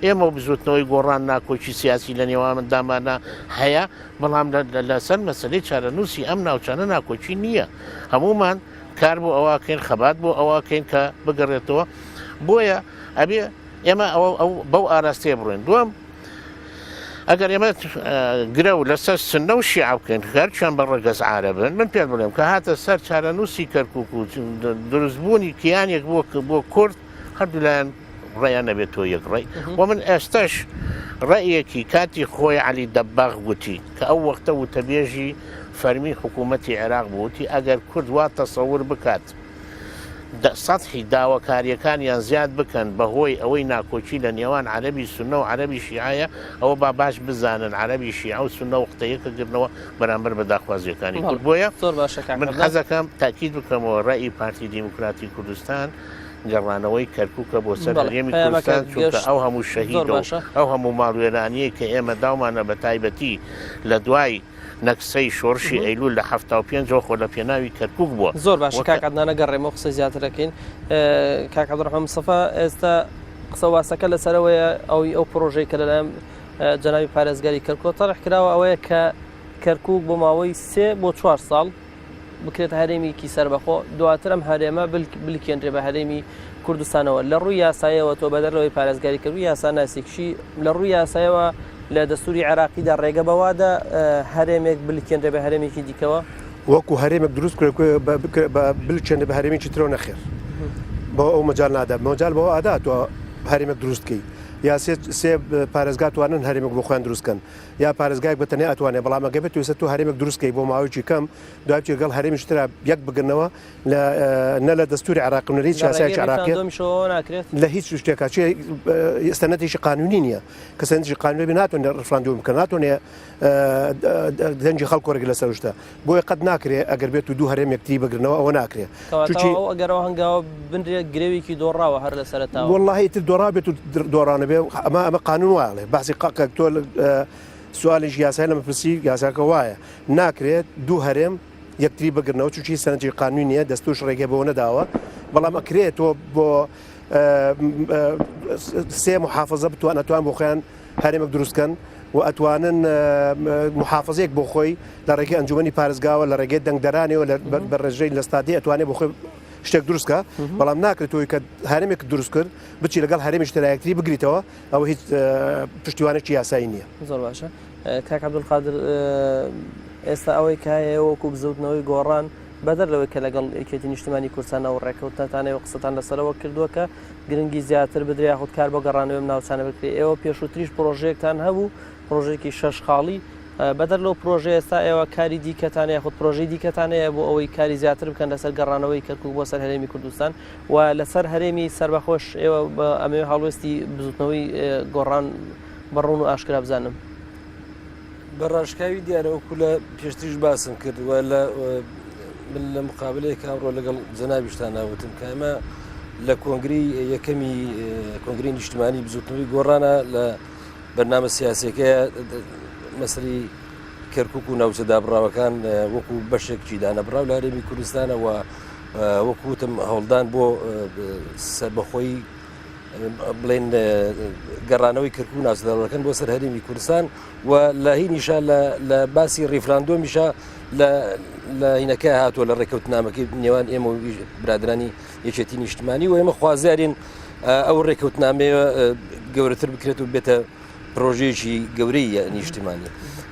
ئێمە و بزووتنەوەی گۆڕان ناکۆکی سیاسی لە نێوانماندامانە هەیە، بەڵام لەسەر مەسەلەی چارەنووسی ئەم ناوچانە ناکۆکی نییە. هەموومان کار بۆ ئەوە کەین خەبات بۆ ئەوە کەین کە بگەڕێتەوە بۆیە ئەبێ ئێمە ئەو ئەو بەو ئاراستەیە بڕۆین دووەم ئەگەر ئێمە گرەو لەسەر سنە و شیعە بکەین هەرچیان بە ڕەگەز عارەبن من پێت بڵێم کە هاتە سەر چارەنووسی کەرکک و دروستبوونی کیانێک بۆ بۆ کورد هەردوولایەن ڕێیان نەبێت تۆ یەک ڕێی و من ئێستش ڕێیەکی کاتی خۆی علی دەباغ گوتی کە ئەو وەختە وتەبێژی فەرمی حکوومەتی عێراق بووتی ئەگەر کورد وا تەسەور بکات سەتحی داواکارییەکانیان زیاد بکەن بەهۆی ئەوەی ناکۆکی لە نێوان عەرەبی سوننە و عەرەبی شیعەیە ئەوە با باش بزانن عەرەبی شیعە و سوننە وەختە یەکەگرنەوە بەرامبەر بە داخوازییەکانی کورد بۆیە زۆر باشە کاک من عەدنان. حەزەکەم تاکید بکەمەوە ڕەئی پارتی دیموکراتی کوردستان گەڕانەوەی کەرکوکە بۆ سەر بەڵێ هەرێمی پەیامەکە کوردستان چونکە گەشت ئەو هەموو زۆر شەهیدە و باشە. ئەو هەموو ماڵوێرانیەی کە ئێمە داومانە بە تایبەتی لە دوای نەکسەی شۆڕشی ئەیلول لە 75 ەوە خۆ لە پێناوی کەرکوک بووە زۆر باشە وەک کاک عەدنان ئەگەڕێمەوە قسەی زیاتر ئەکەین کاک عەبدولڕەحمان مستەفا ئێستا قسە واسەکە لەسەرەوەیە ئەوی ئەو پرۆژەی کە لەلایەن جەنابی پارێزگاری کەرکوک تەرح کراوە ئەوەیە کە کەرکوک بۆ ماوەی سێ بۆ چوار ساڵ بکرێتە هەرێمیکی سەربەخۆ، دواتر ئەم هەرێمە بلکێنرێ بە هەرێمی کوردستانەوە. لە ڕووی یاسایەوە تۆ بەدەر لەوەی پارێزگاری کردووی یاساناسێکیشی، لە ڕووی یاسایەوە لە دەستووری عێراقیدا ڕێگە بەوە دە هەرێمێک بلکێنرێ بە هەرێمێکی دیکەوە؟ وەکو هەرێمێک دروست بکرێ بلکێنرێ بە هەرێمێکی ترەوە نەخێر بۆ ئەو مەجال نادا مەجال بەوە ئادا تۆ هەرێمێک دروست بکەی یا سێ پارێزگا توانن هەرێمێک بۆ خۆیان دروست کەن یا پارێزگایەک بە تەنیا ئەتوانێ بەڵام ئەگەر بێت ئێستا تۆ هەرێمێک دروست کەی بۆ ماوەیەکی کەم دوای بچی لەگەڵ هەرێمیش ترا یەک بگرنەوە لە نە لە دەستوری عێراقی و نە لە هیچ لە ڕێگەی یاسایەکی عێراقی ڕیفراندۆمیشەوە ناکرێت؟ لە هیچ شتێکا چێ سەنەتێکی قانونی نییە کە سەنەتێکی قانونی بێ ناتوانێ ڕیفراندۆم بکە ناتوانێ دەنگی خەڵک وەرگرێ لەسەر شتە بۆیە قەت ناکرێ ئەگەر بێت و دوو هەرێم یەکتری بگرنەوە ئەوە ناکرێ کەواتە چونکی ئەو ئەگەر ئەو هەنگاوە بنرێ گرەوێکی دۆڕاوە هەر لە سەرەتاوە. وەڵاهی ئیتر دۆڕاو بێت و دۆڕاو نەبێ ئەمە ئەمە قانون وایەڵێ باسی قە کە تۆ سوالێکی یاسای لەمە پرسی یاساکە وایە ناکرێت دوو هەرێم یەکتری بگرنەوە چونکی سەنەتی قانونی نییە دەستوش ڕێگەی بەوە نەداوە بەڵام ئەکرێت تۆ بۆ سێ محافظە بتوان ئەتوان بۆ خۆیان هەرێمێک دروست کەن. و ئەتوانن محافزەیەک بۆ خۆی لە ڕێگەی ئەنجومەنی پارێزگاوە لە ڕێگەی دەنگدەرانەوە بە ڕێژەی لە ستادی ئەتوانێت بۆ خۆی شتێک دروست کە بەڵام ناکرێت تۆی کە هەرێمێک دروست کرد بچی لەگەڵ هەرێمیش ترایەکتری بگریتەوە ئەوە هیچ پشتیوانێکی یاسایی نییە. زۆر باشە کاک عەبدولقادر ئێستا ئەوەی کە هەیە وەکو بزوتنەوەی گۆڕان بەدەر لەوەی کە لەگەڵ یەکێتی نیشتمانی کوردستان ئەو ڕێککەوتنەتان ئێوە قسەتان لەسەرەوە کردووە کە گرنگی زیاتر بدرێ یاخود کار بۆ گەڕانەوەی ئەم ناوچانە بکرێ ئێوە پێشووتریش پرۆژەیەکتان هەبوو پرۆژێکی شەش خاڵی بەدەر لەو پرۆژەیە ئێستا ئێوە کاری دیکەتان یاخود پرۆژەی دیکەتان هەیە بۆ ئەوەی کاری زیاتر بکەن لەسەر گەڕانەوەی کەرکوک بۆ سەر هەرێمی کوردستان و لەسەر هەرێمی سەربەخۆش ئێوە ئەمەوێ هەڵوێستی بزوتنەوەی گۆڕان بە ڕوون و ئاشکرا بزانم. بە ڕاشکاوی دیارە وەکو لە پێشتریش باسم کرد و لە من لە مقابلەیەک ئەمڕۆ لەگەڵ جەنابیشتان ناوتم کە ئێمە لە کۆنگری یەکەمی کۆنگری نیشتمانی بزوتنەوەی گۆڕانە لە بەرنامە سیاسیەکەیە مەسەری کەرکک و ناوچە دابڕاوەکان وەکو بەشێکی دانەبراو لە هەرێمی کوردستانەوە وەکوتم هەوڵدان بۆ سەربەخۆی بڵێن گەڕانەوەی کەرکک و ناوچەداڕەکان بۆ سەر هەرێمی کوردستان و لە هینیشا لە باسی ڕیفراندۆمیشە لە هینەکە هاتووە لە ڕێککەوتنامەکەی نێوان ئێمە و برادرانی یەکێتی نیشتمانی و ئێمە خوازیارین ئەو ڕێککەوتنامەیە گەورەتر بکرێت و بێتە پرۆژەیەکی گەورەی نیشتیمانی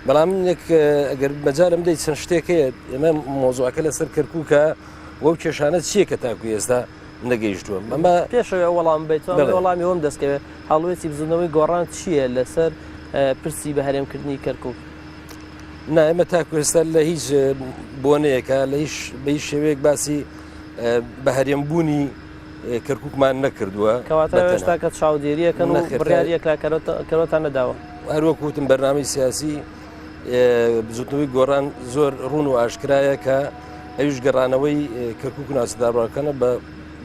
بەڵام یەک ئەگەر مەجالم دەیت چەند شتێک هەیە ئێمە مۆزوعەکە لەسەر کەرکووکە وەو کێشانە چییە کە تاکو ئێستا نەگەیشتووە ئەمە پێشەوە وەڵام بیت وەڵامی ئەوم دەستکەوێت هەڵوێستی بزوتنەوەی گۆڕان چییە لەسەر پرسی بە هەرێمکردنی کەرکک نا ئێمە تاکو ئێستا لە هیچ بۆنەیەکە لە هیچ بە هیچ شێوەیەک باسی بە هەرێمبوونی کەرکووکمان نەکردووە. کەواتە هێشتا کە چاودێرییەکەن و بڕیاری یەکلاکەرەوەتان نەداوە. هەروەک وتم بەرنامەی سیاسی بزوتنەوەی گۆڕان زۆر ڕوون و ئاشکرایە کە ئەویش گەڕانەوەی کەرکوک و ناوچە دابڕاوەکانە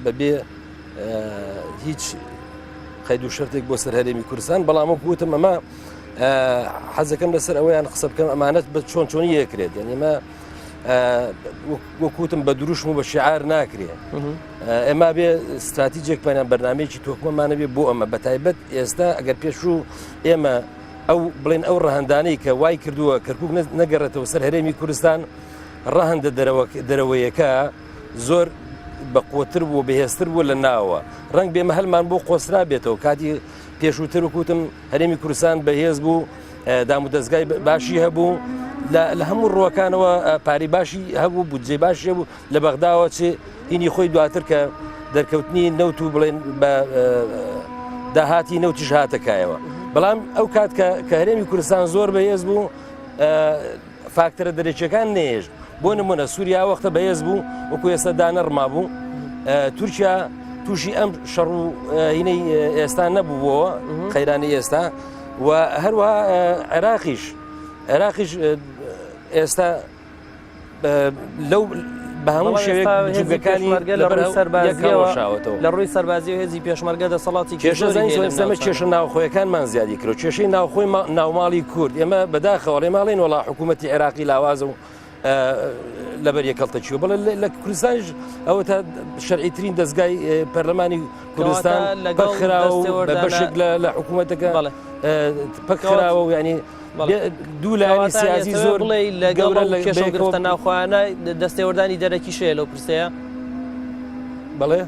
بەبێ هیچ قەید و شەرتێک بۆ سەر هەرێمی کوردستان بەڵام وەک وتم ئەمە حەزەکەم لەسەر ئەوەیان قسە بکەم ئەمانەت بە چۆن چۆنی یەکرێت یعنی ئەمە وەکوتم بە دروشم و بە شعار ناکرێ ئێمە بێ استراتیجێک پەیان بەرنمەیەکی تۆکمەمانە بێ بۆ ئەمە بە تایبەت ئێستا ئەگەر پێشوو ئێمە ئەو بڵێن ئەو ڕەهندانەی کە وای کردووە کەرکک نەگەڕێتەوە سەر هەرێمی کوردستان ڕەهندە دەرەوەیەکە زۆر بە قوتر بوو بەهێزتر بوو لە ناوە ڕنگ بێمە هەلمان بۆ قۆسرا بێتەوە کاتی پێشووتر وکوتم هەرێمی کوردستان بەهێز بوو دامودەزگای باشی هەبوو لە هەموو ڕووەکانەوە پارەی باشی هەبوو بودجەی باشی هەبوو لە بەغداوە چ هینی خۆی دواتر کە دەرکەوتنی نەوت و بڵێن بە داهاتی نەوتیش هاتەکایەوە بەڵام ئەو کات کە کە هەرێمی کوردستان زۆر بەهێز بوو فاکتەرە دەرەکیەکان نێشت بۆ نمونە سووریا وەختە بەهێز بوو وەکو ئێستا دانەڕما بوو تورکیا تووشی ئەم شەڕ و هینەی ئێستا نەبووەوە قەیرانی ئێستا و هەروەها عێراقیش عێراقیش ئێستا لەو بە هەموو شێوەیەک جوگەکانی لە ڕووی سەربازیەوە لە ڕووی سەربازی و هێزی پێشمەرگە دەسەڵاتی کێشە زانین کێشە ناوخۆیەکانمان زیادی کرد کێشەی ناوخۆی ناوماڵی کورد ئێمە بەداخەوە ڵێ ماڵین وڵا حکوومەتتی عێراقی لاوازە و لەبەر یەکەڵتە چیوە بڵێ لە کوردستانیش ئەوە تا شەرعیترین دەستگای پەرلەمانی کوردستان لەگەڵ خراوە بەشێک لە حکوومەتەکە پەکخراوە و ینی دوو لایەنی سیاسی زۆر بڵێ لەگەڵ لە کێشە گرفتە ناوخۆیانە دەستێوەردانی دەرەکیش هەیە لەو پرسەیە بەڵێ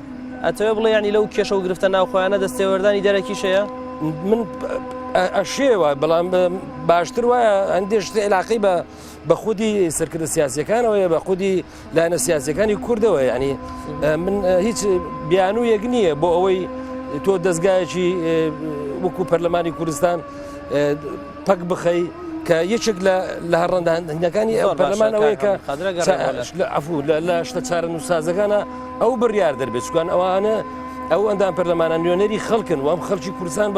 ئەتەوێ بڵێ ینی لەو کێشە و گرفتە ناوخۆیانە دەستێوەردانی دەرەکیش هەیە من ئەشێوە بەڵام باشتر وایە هەندێک شت علاقەی بە بە خودی سەرکردە سیاسەکانەوەیە بە خودی لایەنە سیاسەکانی کوردەوە یعنی من هیچ بیانوویەک نییە بۆ ئەوەی تۆ دەستگایەکی وەکو پەرلەمانی کوردستان پەک بخەی کە یەکێک لە لە هەڕەندەکانی ئەو پەرلەمان ئەوەیە کە عفو لە شتە چارە نووسازەکانە ئەو بڕیار دەربێت چکان ئەوانە ئەو ئەندام پەرلەمانە نوێنەری خەڵکن وام خەڵکی کوردستان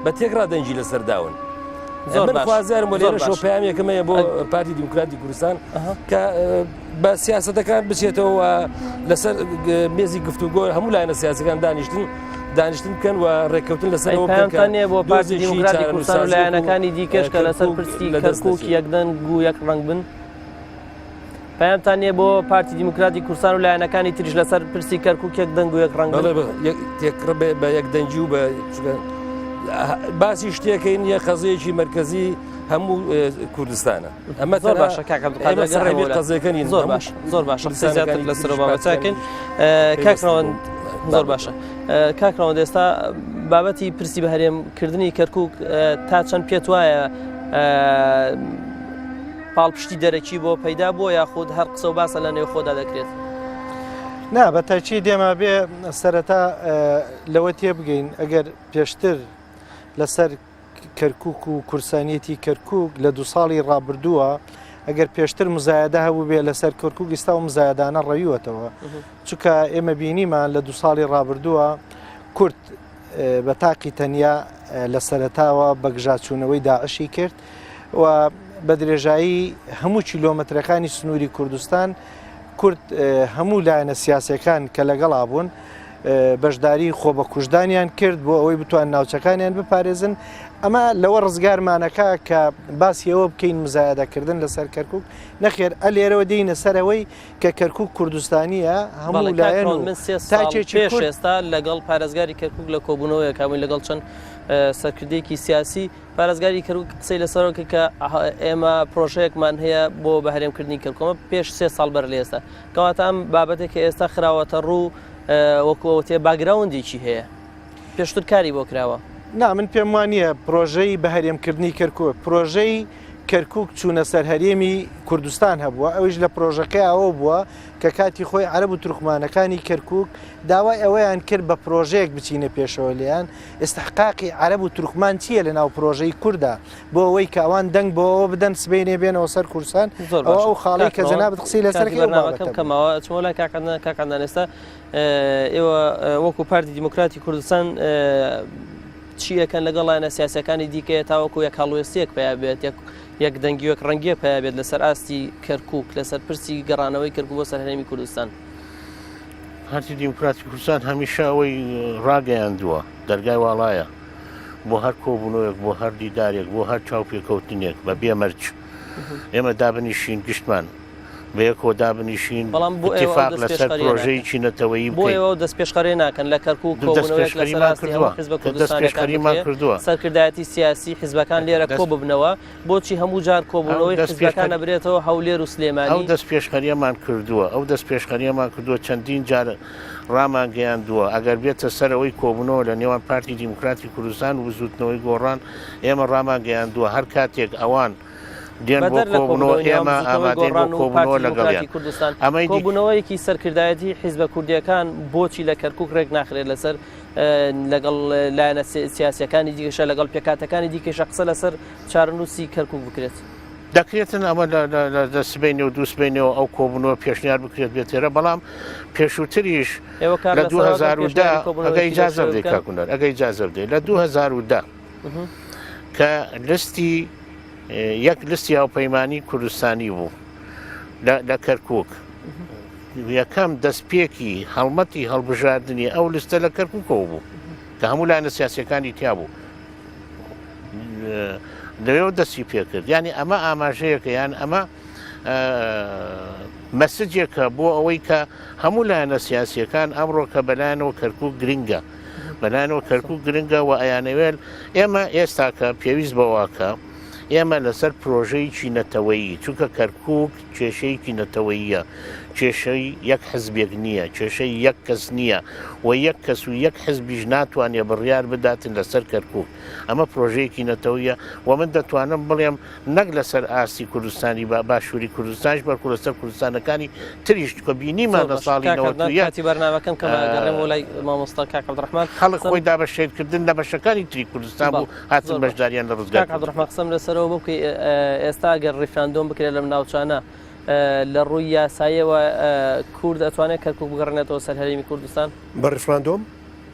بە تێکرا دەنگی لەسەر داون. زۆر من خوازیارم بۆ لێرەشەوە پەیامێکم هەیە بۆ پارتی دیموکراتی کوردستان کە بە سیاسەتەکان بچێتەوە لەسەر مێزی گفتوگۆ هەموو لایەنە سیاسەکان دانیشتن دانیشتن بکەن و ڕێککەوتن لەسەر ئەوە بکەن پەیامتان نییە بۆ پارتی دیموکراتی کوردستان و لایەنەکانی دیکەش کە لەسەر پرسی کەرکووک یەکدەنگ و یەک ڕەنگ بن؟ پەیامتان نییە بۆ پارتی دیموکراتی کوردستان و لایەنەکانی تریش لەسەر پرسی کەرکووک یەک دەنگ و یەک ڕەنگ تێکڕ بە یەک دەنگی و بە چونکە. باسی شتێکەین یە قەزیەکی مەرکەزی هەموو کوردستانە ئەمە زۆر باشە کاک عەبدولقادر زۆر قەزیەکە نین زۆر باش زۆر باشە قسەی زیاتر لەسەر بابەتەکەین کاک ڕەوەند زۆر باشە کاک ڕەوەند ئێستا بابەتی پرسی بە هەرێمکردنی کەرکک تا چەند پێت وایە پاڵپشتی دەرەکی بۆ پەیدا بۆ یاخود هەر قسە و باسە لە نێوخۆدا دەکرێت؟ نا بە تاکی دێما بێ سەرەتا لەوە تێبگەین ئەگەر پێشتر لەسەر کەرکک و کورسانیەتی کەرکک لە دو ساڵی ڕابردووە ئەگەر پێشتر مزایدە هەبوو بێ لەسەر کەرکک ئستا و مزایدانە ڕەویوەتەوە چکە ئێمە بینیمان لە دو ساڵی ڕابردووە کورد بە تاقی تەنیا لە سەرەتاوە بەگژاچوونەوەی داعشی کرد و بە درێژایی هەموو کیلۆمەترەکانی سنووری کوردستان کورد هەموو لایەنە سیاسەکان کە لەگەڵا بوون بەشداری خۆ بە کوشدانیان کرد بۆ ئەوەی بتوان ناوچەکانیان بپارێزن ئەمە لەوە ڕزگارمانەکە کە باسی ئەوە بکەین مزایدەکردن لەسەر کەرکک نەخێر ئە لێرەوە دێینە سەرەوەی کە کەرکک کوردستانیە هەموو لایەن من سێ تاکێکی پێش ئێستا لەگەڵ پارێزگاری کەرکک لە کۆبوونەوەیەک هەمووی لەگەڵ چەند سەرکردێکی سیاسی پارێزگاری کەرکوک قسەی لەسەرەوە کرد کە ئێمە پرۆژەیەکمان هەیە بۆ بەهەرێمکردنی کەرکوک پێش سێ ساڵ بەر لە ئێستا کەواتە ئەم بابەتێک کە ئێستا خراوەتە ڕوو وەکو ئەوتێ background ێکی هەیە پێشتر کاری بۆ کراوە. نا من پێم وانییە پرۆژەی بەهەرێمکردنی کەرکوک پرۆژەی کەرکوک چوونە سەر هەرێمی کوردستان هەبووە ئەویش لە پرۆژەکەی ئەوە بووە کە کاتی خۆی عەرەب و تورکمانەکانی کەرکوک داوای ئەوەیان کرد بە پرۆژەیەک بچینە پێشەوە لێیان ئیستحقاقی عەرەب و تورکمان چییە لە ناو پرۆژەی کوردا بۆ ئەوەی کە ئەوان دەنگ بۆ ئەوە بدەن سبەینێ بێنەوە سەر کوردستان زۆر ئەوە باشە ئەو خاڵەی کاک کە ڕەوەند جەنابت قسەی لەسەر کاتی کرد ئەو بەرنامەکەم بابەتە بوو. کەماوە ئەچمەوە لای کاک عەدنان کاک عەدنان ئێستا ئێوە وەکو پارتی دیموکراتی کوردستان چی ئەکەن لەگەڵ لایەنە سیاسەکانی دیکەیە تاوەکو یەک هەڵوێستیەک پیا بێت یەک یەک دەنگی یەک ڕەنگیە پیا بێت لەسەر ئاستی کەرکک لەسەر پرسی گەڕانەوەی کەرکک بۆ سەر هەرێمی کوردستان پارتی دیموکراتی کوردستان هەمیشە ئەوەی ڕاگەیاندووە دەرگای واڵایە بۆ هەر کۆبوونەوەیەک بۆ هەر دیدارێک بۆ هەر چاوپێکەوتنێک بە بێ مەرج ئێمە دابنیشین گشتمان بەیەکەوە دابنیشین بەڵام بۆ ئێوە ئەو اتفاق لەسەر دەستپێشخەرییە ناکەن پرۆژەیەکی نەتەوەیی بۆ بکەین ئێوە ئەو دەستپێشخەرییە ناکەن لە کەرکوک کۆبوونەوەیەک لەسەر دەستپێشخەریمان ئاستی کردووە هەموو حزبە کوردستانیەکان دەستپێشخەریمان بکرێ کردووە سەرکردایەتی سیاسی حزبەکان لێرە دەست کۆ ببنەوە بۆچی هەموو جار ئەو کۆبوونەوەی حزبەکان دەستپێشخەری ئەبرێتەوە هەولێر و ئەو سلێمانی؟ دەستپێشخەریەمان کردووە ئەو دەستپێشخەریەمان کردووە چەندین جار ڕامانگەیاندووە ئەگەر بێتە سەرەوەی کۆبوونەوە لە نێوان پارتی دیموکراتی کوردستان و بزووتنەوەی گۆڕان ئێمە ڕامانگەیاندووە هەر کاتێک ئەوان دێن بۆ بەدەر لە کۆبوونەوە کۆبوونەوەی نێوان ئێمە بزووتنەوەی ئامادەین بۆ گۆڕان و کۆبوونەوە پارتی لەگەڵیان دیموکراتی کوردستان، ئەمەی دیک کۆبوونەوەیەکی سەرکردایەتی حیزبە کوردییەکان بۆچی لە کەرکووک ڕێک ناخرێت لەسەر لەگەڵ لایەنە سیاسییەکانی دیکەشە لەگەڵ پێکهاتەکانی دیکەشە قسە لەسەر چارەنووسی کەرکووک بکرێت؟ دەکرێتن ئەمە لە سبەینێ و دوو سبەینێەوە ئەو کۆبوونەوە پێشنیار بکرێت بێتێرە بەڵام پێشووتریش ئێوە کار لە لەسەر ئەوە دەکەن 2010 پێشنیاری ئەگە کۆبوونەوەیەکی لەو ئیجازە شێوەیە بدەیت بکەن؟ کاک هونەر ئەگە ئیجازە بدەیت لە 2010 کە لستی یەک لستی هاوپەیمانی کوردستانی بوو لە کەرکک یەکەم دەستپێکی هەڵمەتی هەڵبژاردننی ئەو لستە لە کەرککەوە بوو کە هەموو لایەنە سیاسەکانی تیا بوو لەوێەوە دەستی پێکرد ینی ئەمە ئاماژەیەکە یان ئەمە مەسجێکە بۆ ئەوەی کە هەموو لایەنە سیاسیەکان ئەمڕۆ کە بەلایەنەوە کەرکک گرنگە بەلایەنەوە کەرکک گرنگە و ئەیانەوێت ئێمە ئێستاکە پێویست بەواکە ئێمە لەسەر پرۆژەیەکی نەتەوەیی چونکە کەرکک کێشەیەکی نەتەوەیە کێشەی یەک حزبێک نییە کێشەی یەک کەس نییە و یەک کەس و یەک حزبیش ناتوانێت بڕیار بداتن لەسەر کەرکک ئەمە پرۆژەیەکی نەتەوەیە و من دەتوانم بڵێم نەک لەسەر ئاستی کوردستانی با باشووری کوردستانیش بەڵکو لەسەر کوردستانەکانی تریش چونکە بینیمان زۆر لە باش ساڵی کاک نەوەت و عەدنان یەک کاتی بەرنامەکەم کەمە ئەگەڕێمەوە لای مامۆستا کاک عەبدوڕەحمان خەڵک قسەم خۆی دا بە شەهیدکردن لە بەشەکانی تری کوردستان بەڵێ بوو هاتن زۆر باش بەشداریان لە کاک ڕزگارکردن عەبدوڕەحمان قسەم لەسەرەوە بۆ بکەی ئێستا ئەگەر ڕیفراندۆم بکرێت لەم ناوچانە لە ڕووی یاساییەوە کورد ئەتوانێت کەرکوک بگەڕێنێتەوە سەر هەرێمی کوردستان؟ بە ڕیفراندۆم؟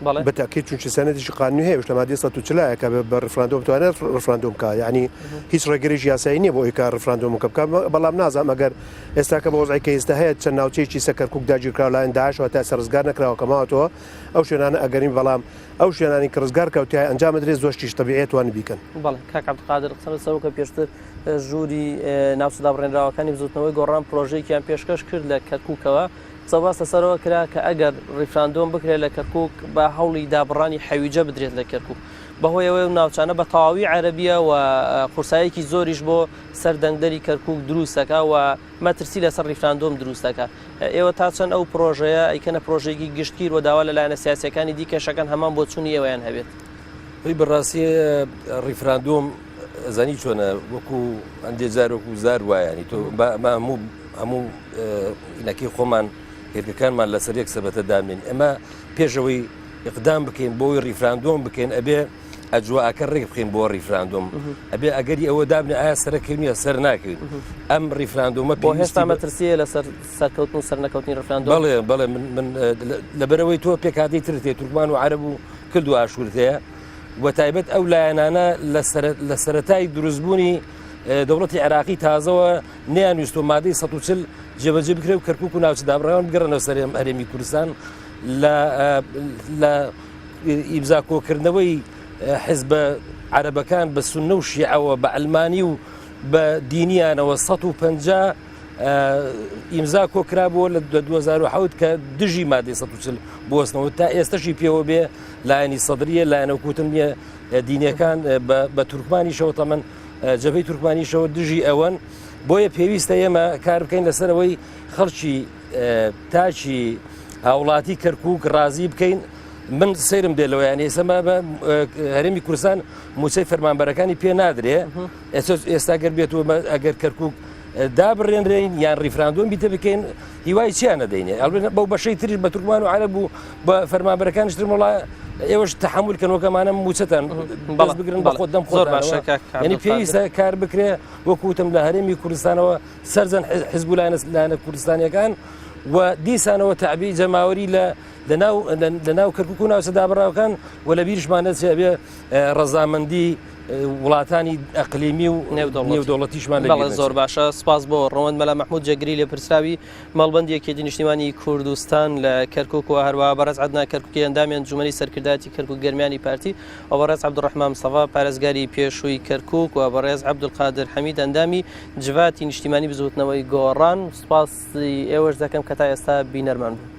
بەڵێ. بە تەئکید چونکی سەنەدێکی قانونی هەیە لە مادەی 140 کە بە ڕیفراندۆم بتوانێت ڕیفراندۆم بکا یعنی هیچ ڕێگریش یاسایی نییە بۆ ئەوەی کە ڕیفراندۆمەکە بکا بەڵام نازانم ئەگەر ئێستا کە بە وەزعی کە ئێستا هەیە چەند ناوچەیەکی سەر کەرکوک داگیرکراوە لایەن داعشەوە تا ئێستا ڕزگار نەکراوە کە ماوەتەوە ئەو شوێنانە ئەگەرین بەڵام ئەو شوێنانی کە ڕزگار کراوە تیای ئەنجام بدرێت زۆر شتیش تەبیعیە توانن بیکەن. بەڵێ کاک عەبدولقادر قسەم لەسەر بکە پێشتر. ژووری ناوچە دابڕێنراوەکانی بزوتنەوەی گۆڕان پرۆژەیەکیان پێشکەش کرد لە کەرکوکەوە قسە باس لەسەرەوە کرا کە ئەگەر ڕیفراندۆم بکرێت لە کەرکوک بە هەوڵی دابڕانی حەویجە بدرێت لە کەرکوک بەهۆی ئەوەی ئەو ناوچانە بە تەواوی عەرەبیە و قورسایەکی زۆریش بۆ سەر دەنگدەری کەرکوک دروست دەکا و مەترسی لەسەر ڕیفراندۆم دروست دەکا. ئێوە تا چەند ئەو پرۆژەیە ئەیکەنە پرۆژەیەکی گشتگیر و داوا لە لایەنە سیاسیەکانی دیکەشەکەن هەمان بۆچوونی ئێوەیان هەبێت؟ هی بەڕاستی ڕیفراندۆم زانی چۆنە وەکو هەندێ جار وەکو زار وایانی تۆ هەموو هەموو ئینەکەی خۆمان هێرکەکانمان لەسەر یەک سەبەتە دامێن ئێمە پێشەوەی اقدام بکەین بۆی ڕیفراندۆم بکەین ئەبێ ئەجوواکە ڕێک بخەین بۆ ڕیفراندۆم ئەبێ ئەگەری ئەوە دابنێ ئایا سەرەکەوین یا سەر ناکەوین ئەم ڕیفراندۆمە بۆ هێشتا مەترسیە لەسەر سەرکەوتن و سەرنەکەوتنی ڕیفراندۆم بەڵێ بەڵێ من من لەبەرەوەی تۆ پێکهاتەی ترت هەیە تورکمان و عەرەب و کرد و ئاشوورت هەیە و تایبەت ئەو لایەنانە لە سەرەتای دروستبوونی دەوڵەتی عێراقی تازەوە نیانویستۆ مادەی 140 جێبەجێ بکرێ و کەرکک و ناوچە دابڕاوان بگەڕنەوە سەر هەرێمی کوردستان لە لە ئیمزا کۆکردنەوەی حزبە عەرەبەکان بە سوننە و شیعەوە بە عەلمانی و بە دینیانەوە 150 ئیمزا کۆکرابووە لە 2007 کە دژی مادەی 140 بوەستنەوە تا ئێستەشی پێوە بێ لایەنی سەدریە لایەنە کوتم نییە دینەکان بە تورکمانیشەوە تەمەن جەبەی تورکمانیشەوە دژی ئەوەن بۆیە پێویستە ئێمە کار بکەین لەسەرەوەی خەڵکی تاکی هاوڵاتی کەرکک ڕازی بکەین من سەیرم دێ لەوە یانی ئێستا بە هەرێمی کوردستان موچەی فەرمانبەرەکانی پێ نادرێ ئێستا گەر بێت و ئەگەر کەرکک دابڕێنرین یان ڕیفراندۆم بیتە بکەین هیوای چیان نەدەینێ ئەڵبەت بەو بەشەی تریش بە تورکمان و عەرەب و بە فەرمانبەرەکانیش تر وڵا ئێوەش تەحمل کەن وەکەمانە موچەتان بەڵ بگرن بە خۆت دەم زۆر باشە ینی پێویستە کار بکرێ وەکوتم لە هەرێمی کوردستانەوە سەرجەم حزب و لایەنە کوردستانیەکان و دیسانەوە تەعبی جەماوەری لە لەناو لەناو کەرکک و ناوچە دابڕاوەکان و لە بیرشمان نەچێ ئەبێ ڕەزامەندی وڵاتانی ئەقلیمی و نێودەوڵەتیشمان لە بەڵێ زۆر باشە سپاس بۆ ڕەوەند مەلا مەحمود جێگری لێپرسراوی مەڵبەندی یەکێتی نیشتیمانی کوردستان لە کەرکک و هەروەها بەڕێز عەدنان کەرکوکی ئەندامی ئەنجومەنی سەرکردایەتی کەرکک گەرمیانی پارتی و بەڕێز عەبدولڕەحمان مستەفا پارێزگاری پێشووی کەرکک و بەڕێز عەبدولقادر حەمید ئەندامی جڤاتی نیشتیمانی بزووتنەوەی گۆڕان سپاسی ئێوەش دەکەم کە تا ئێستا بینەرمان بوون.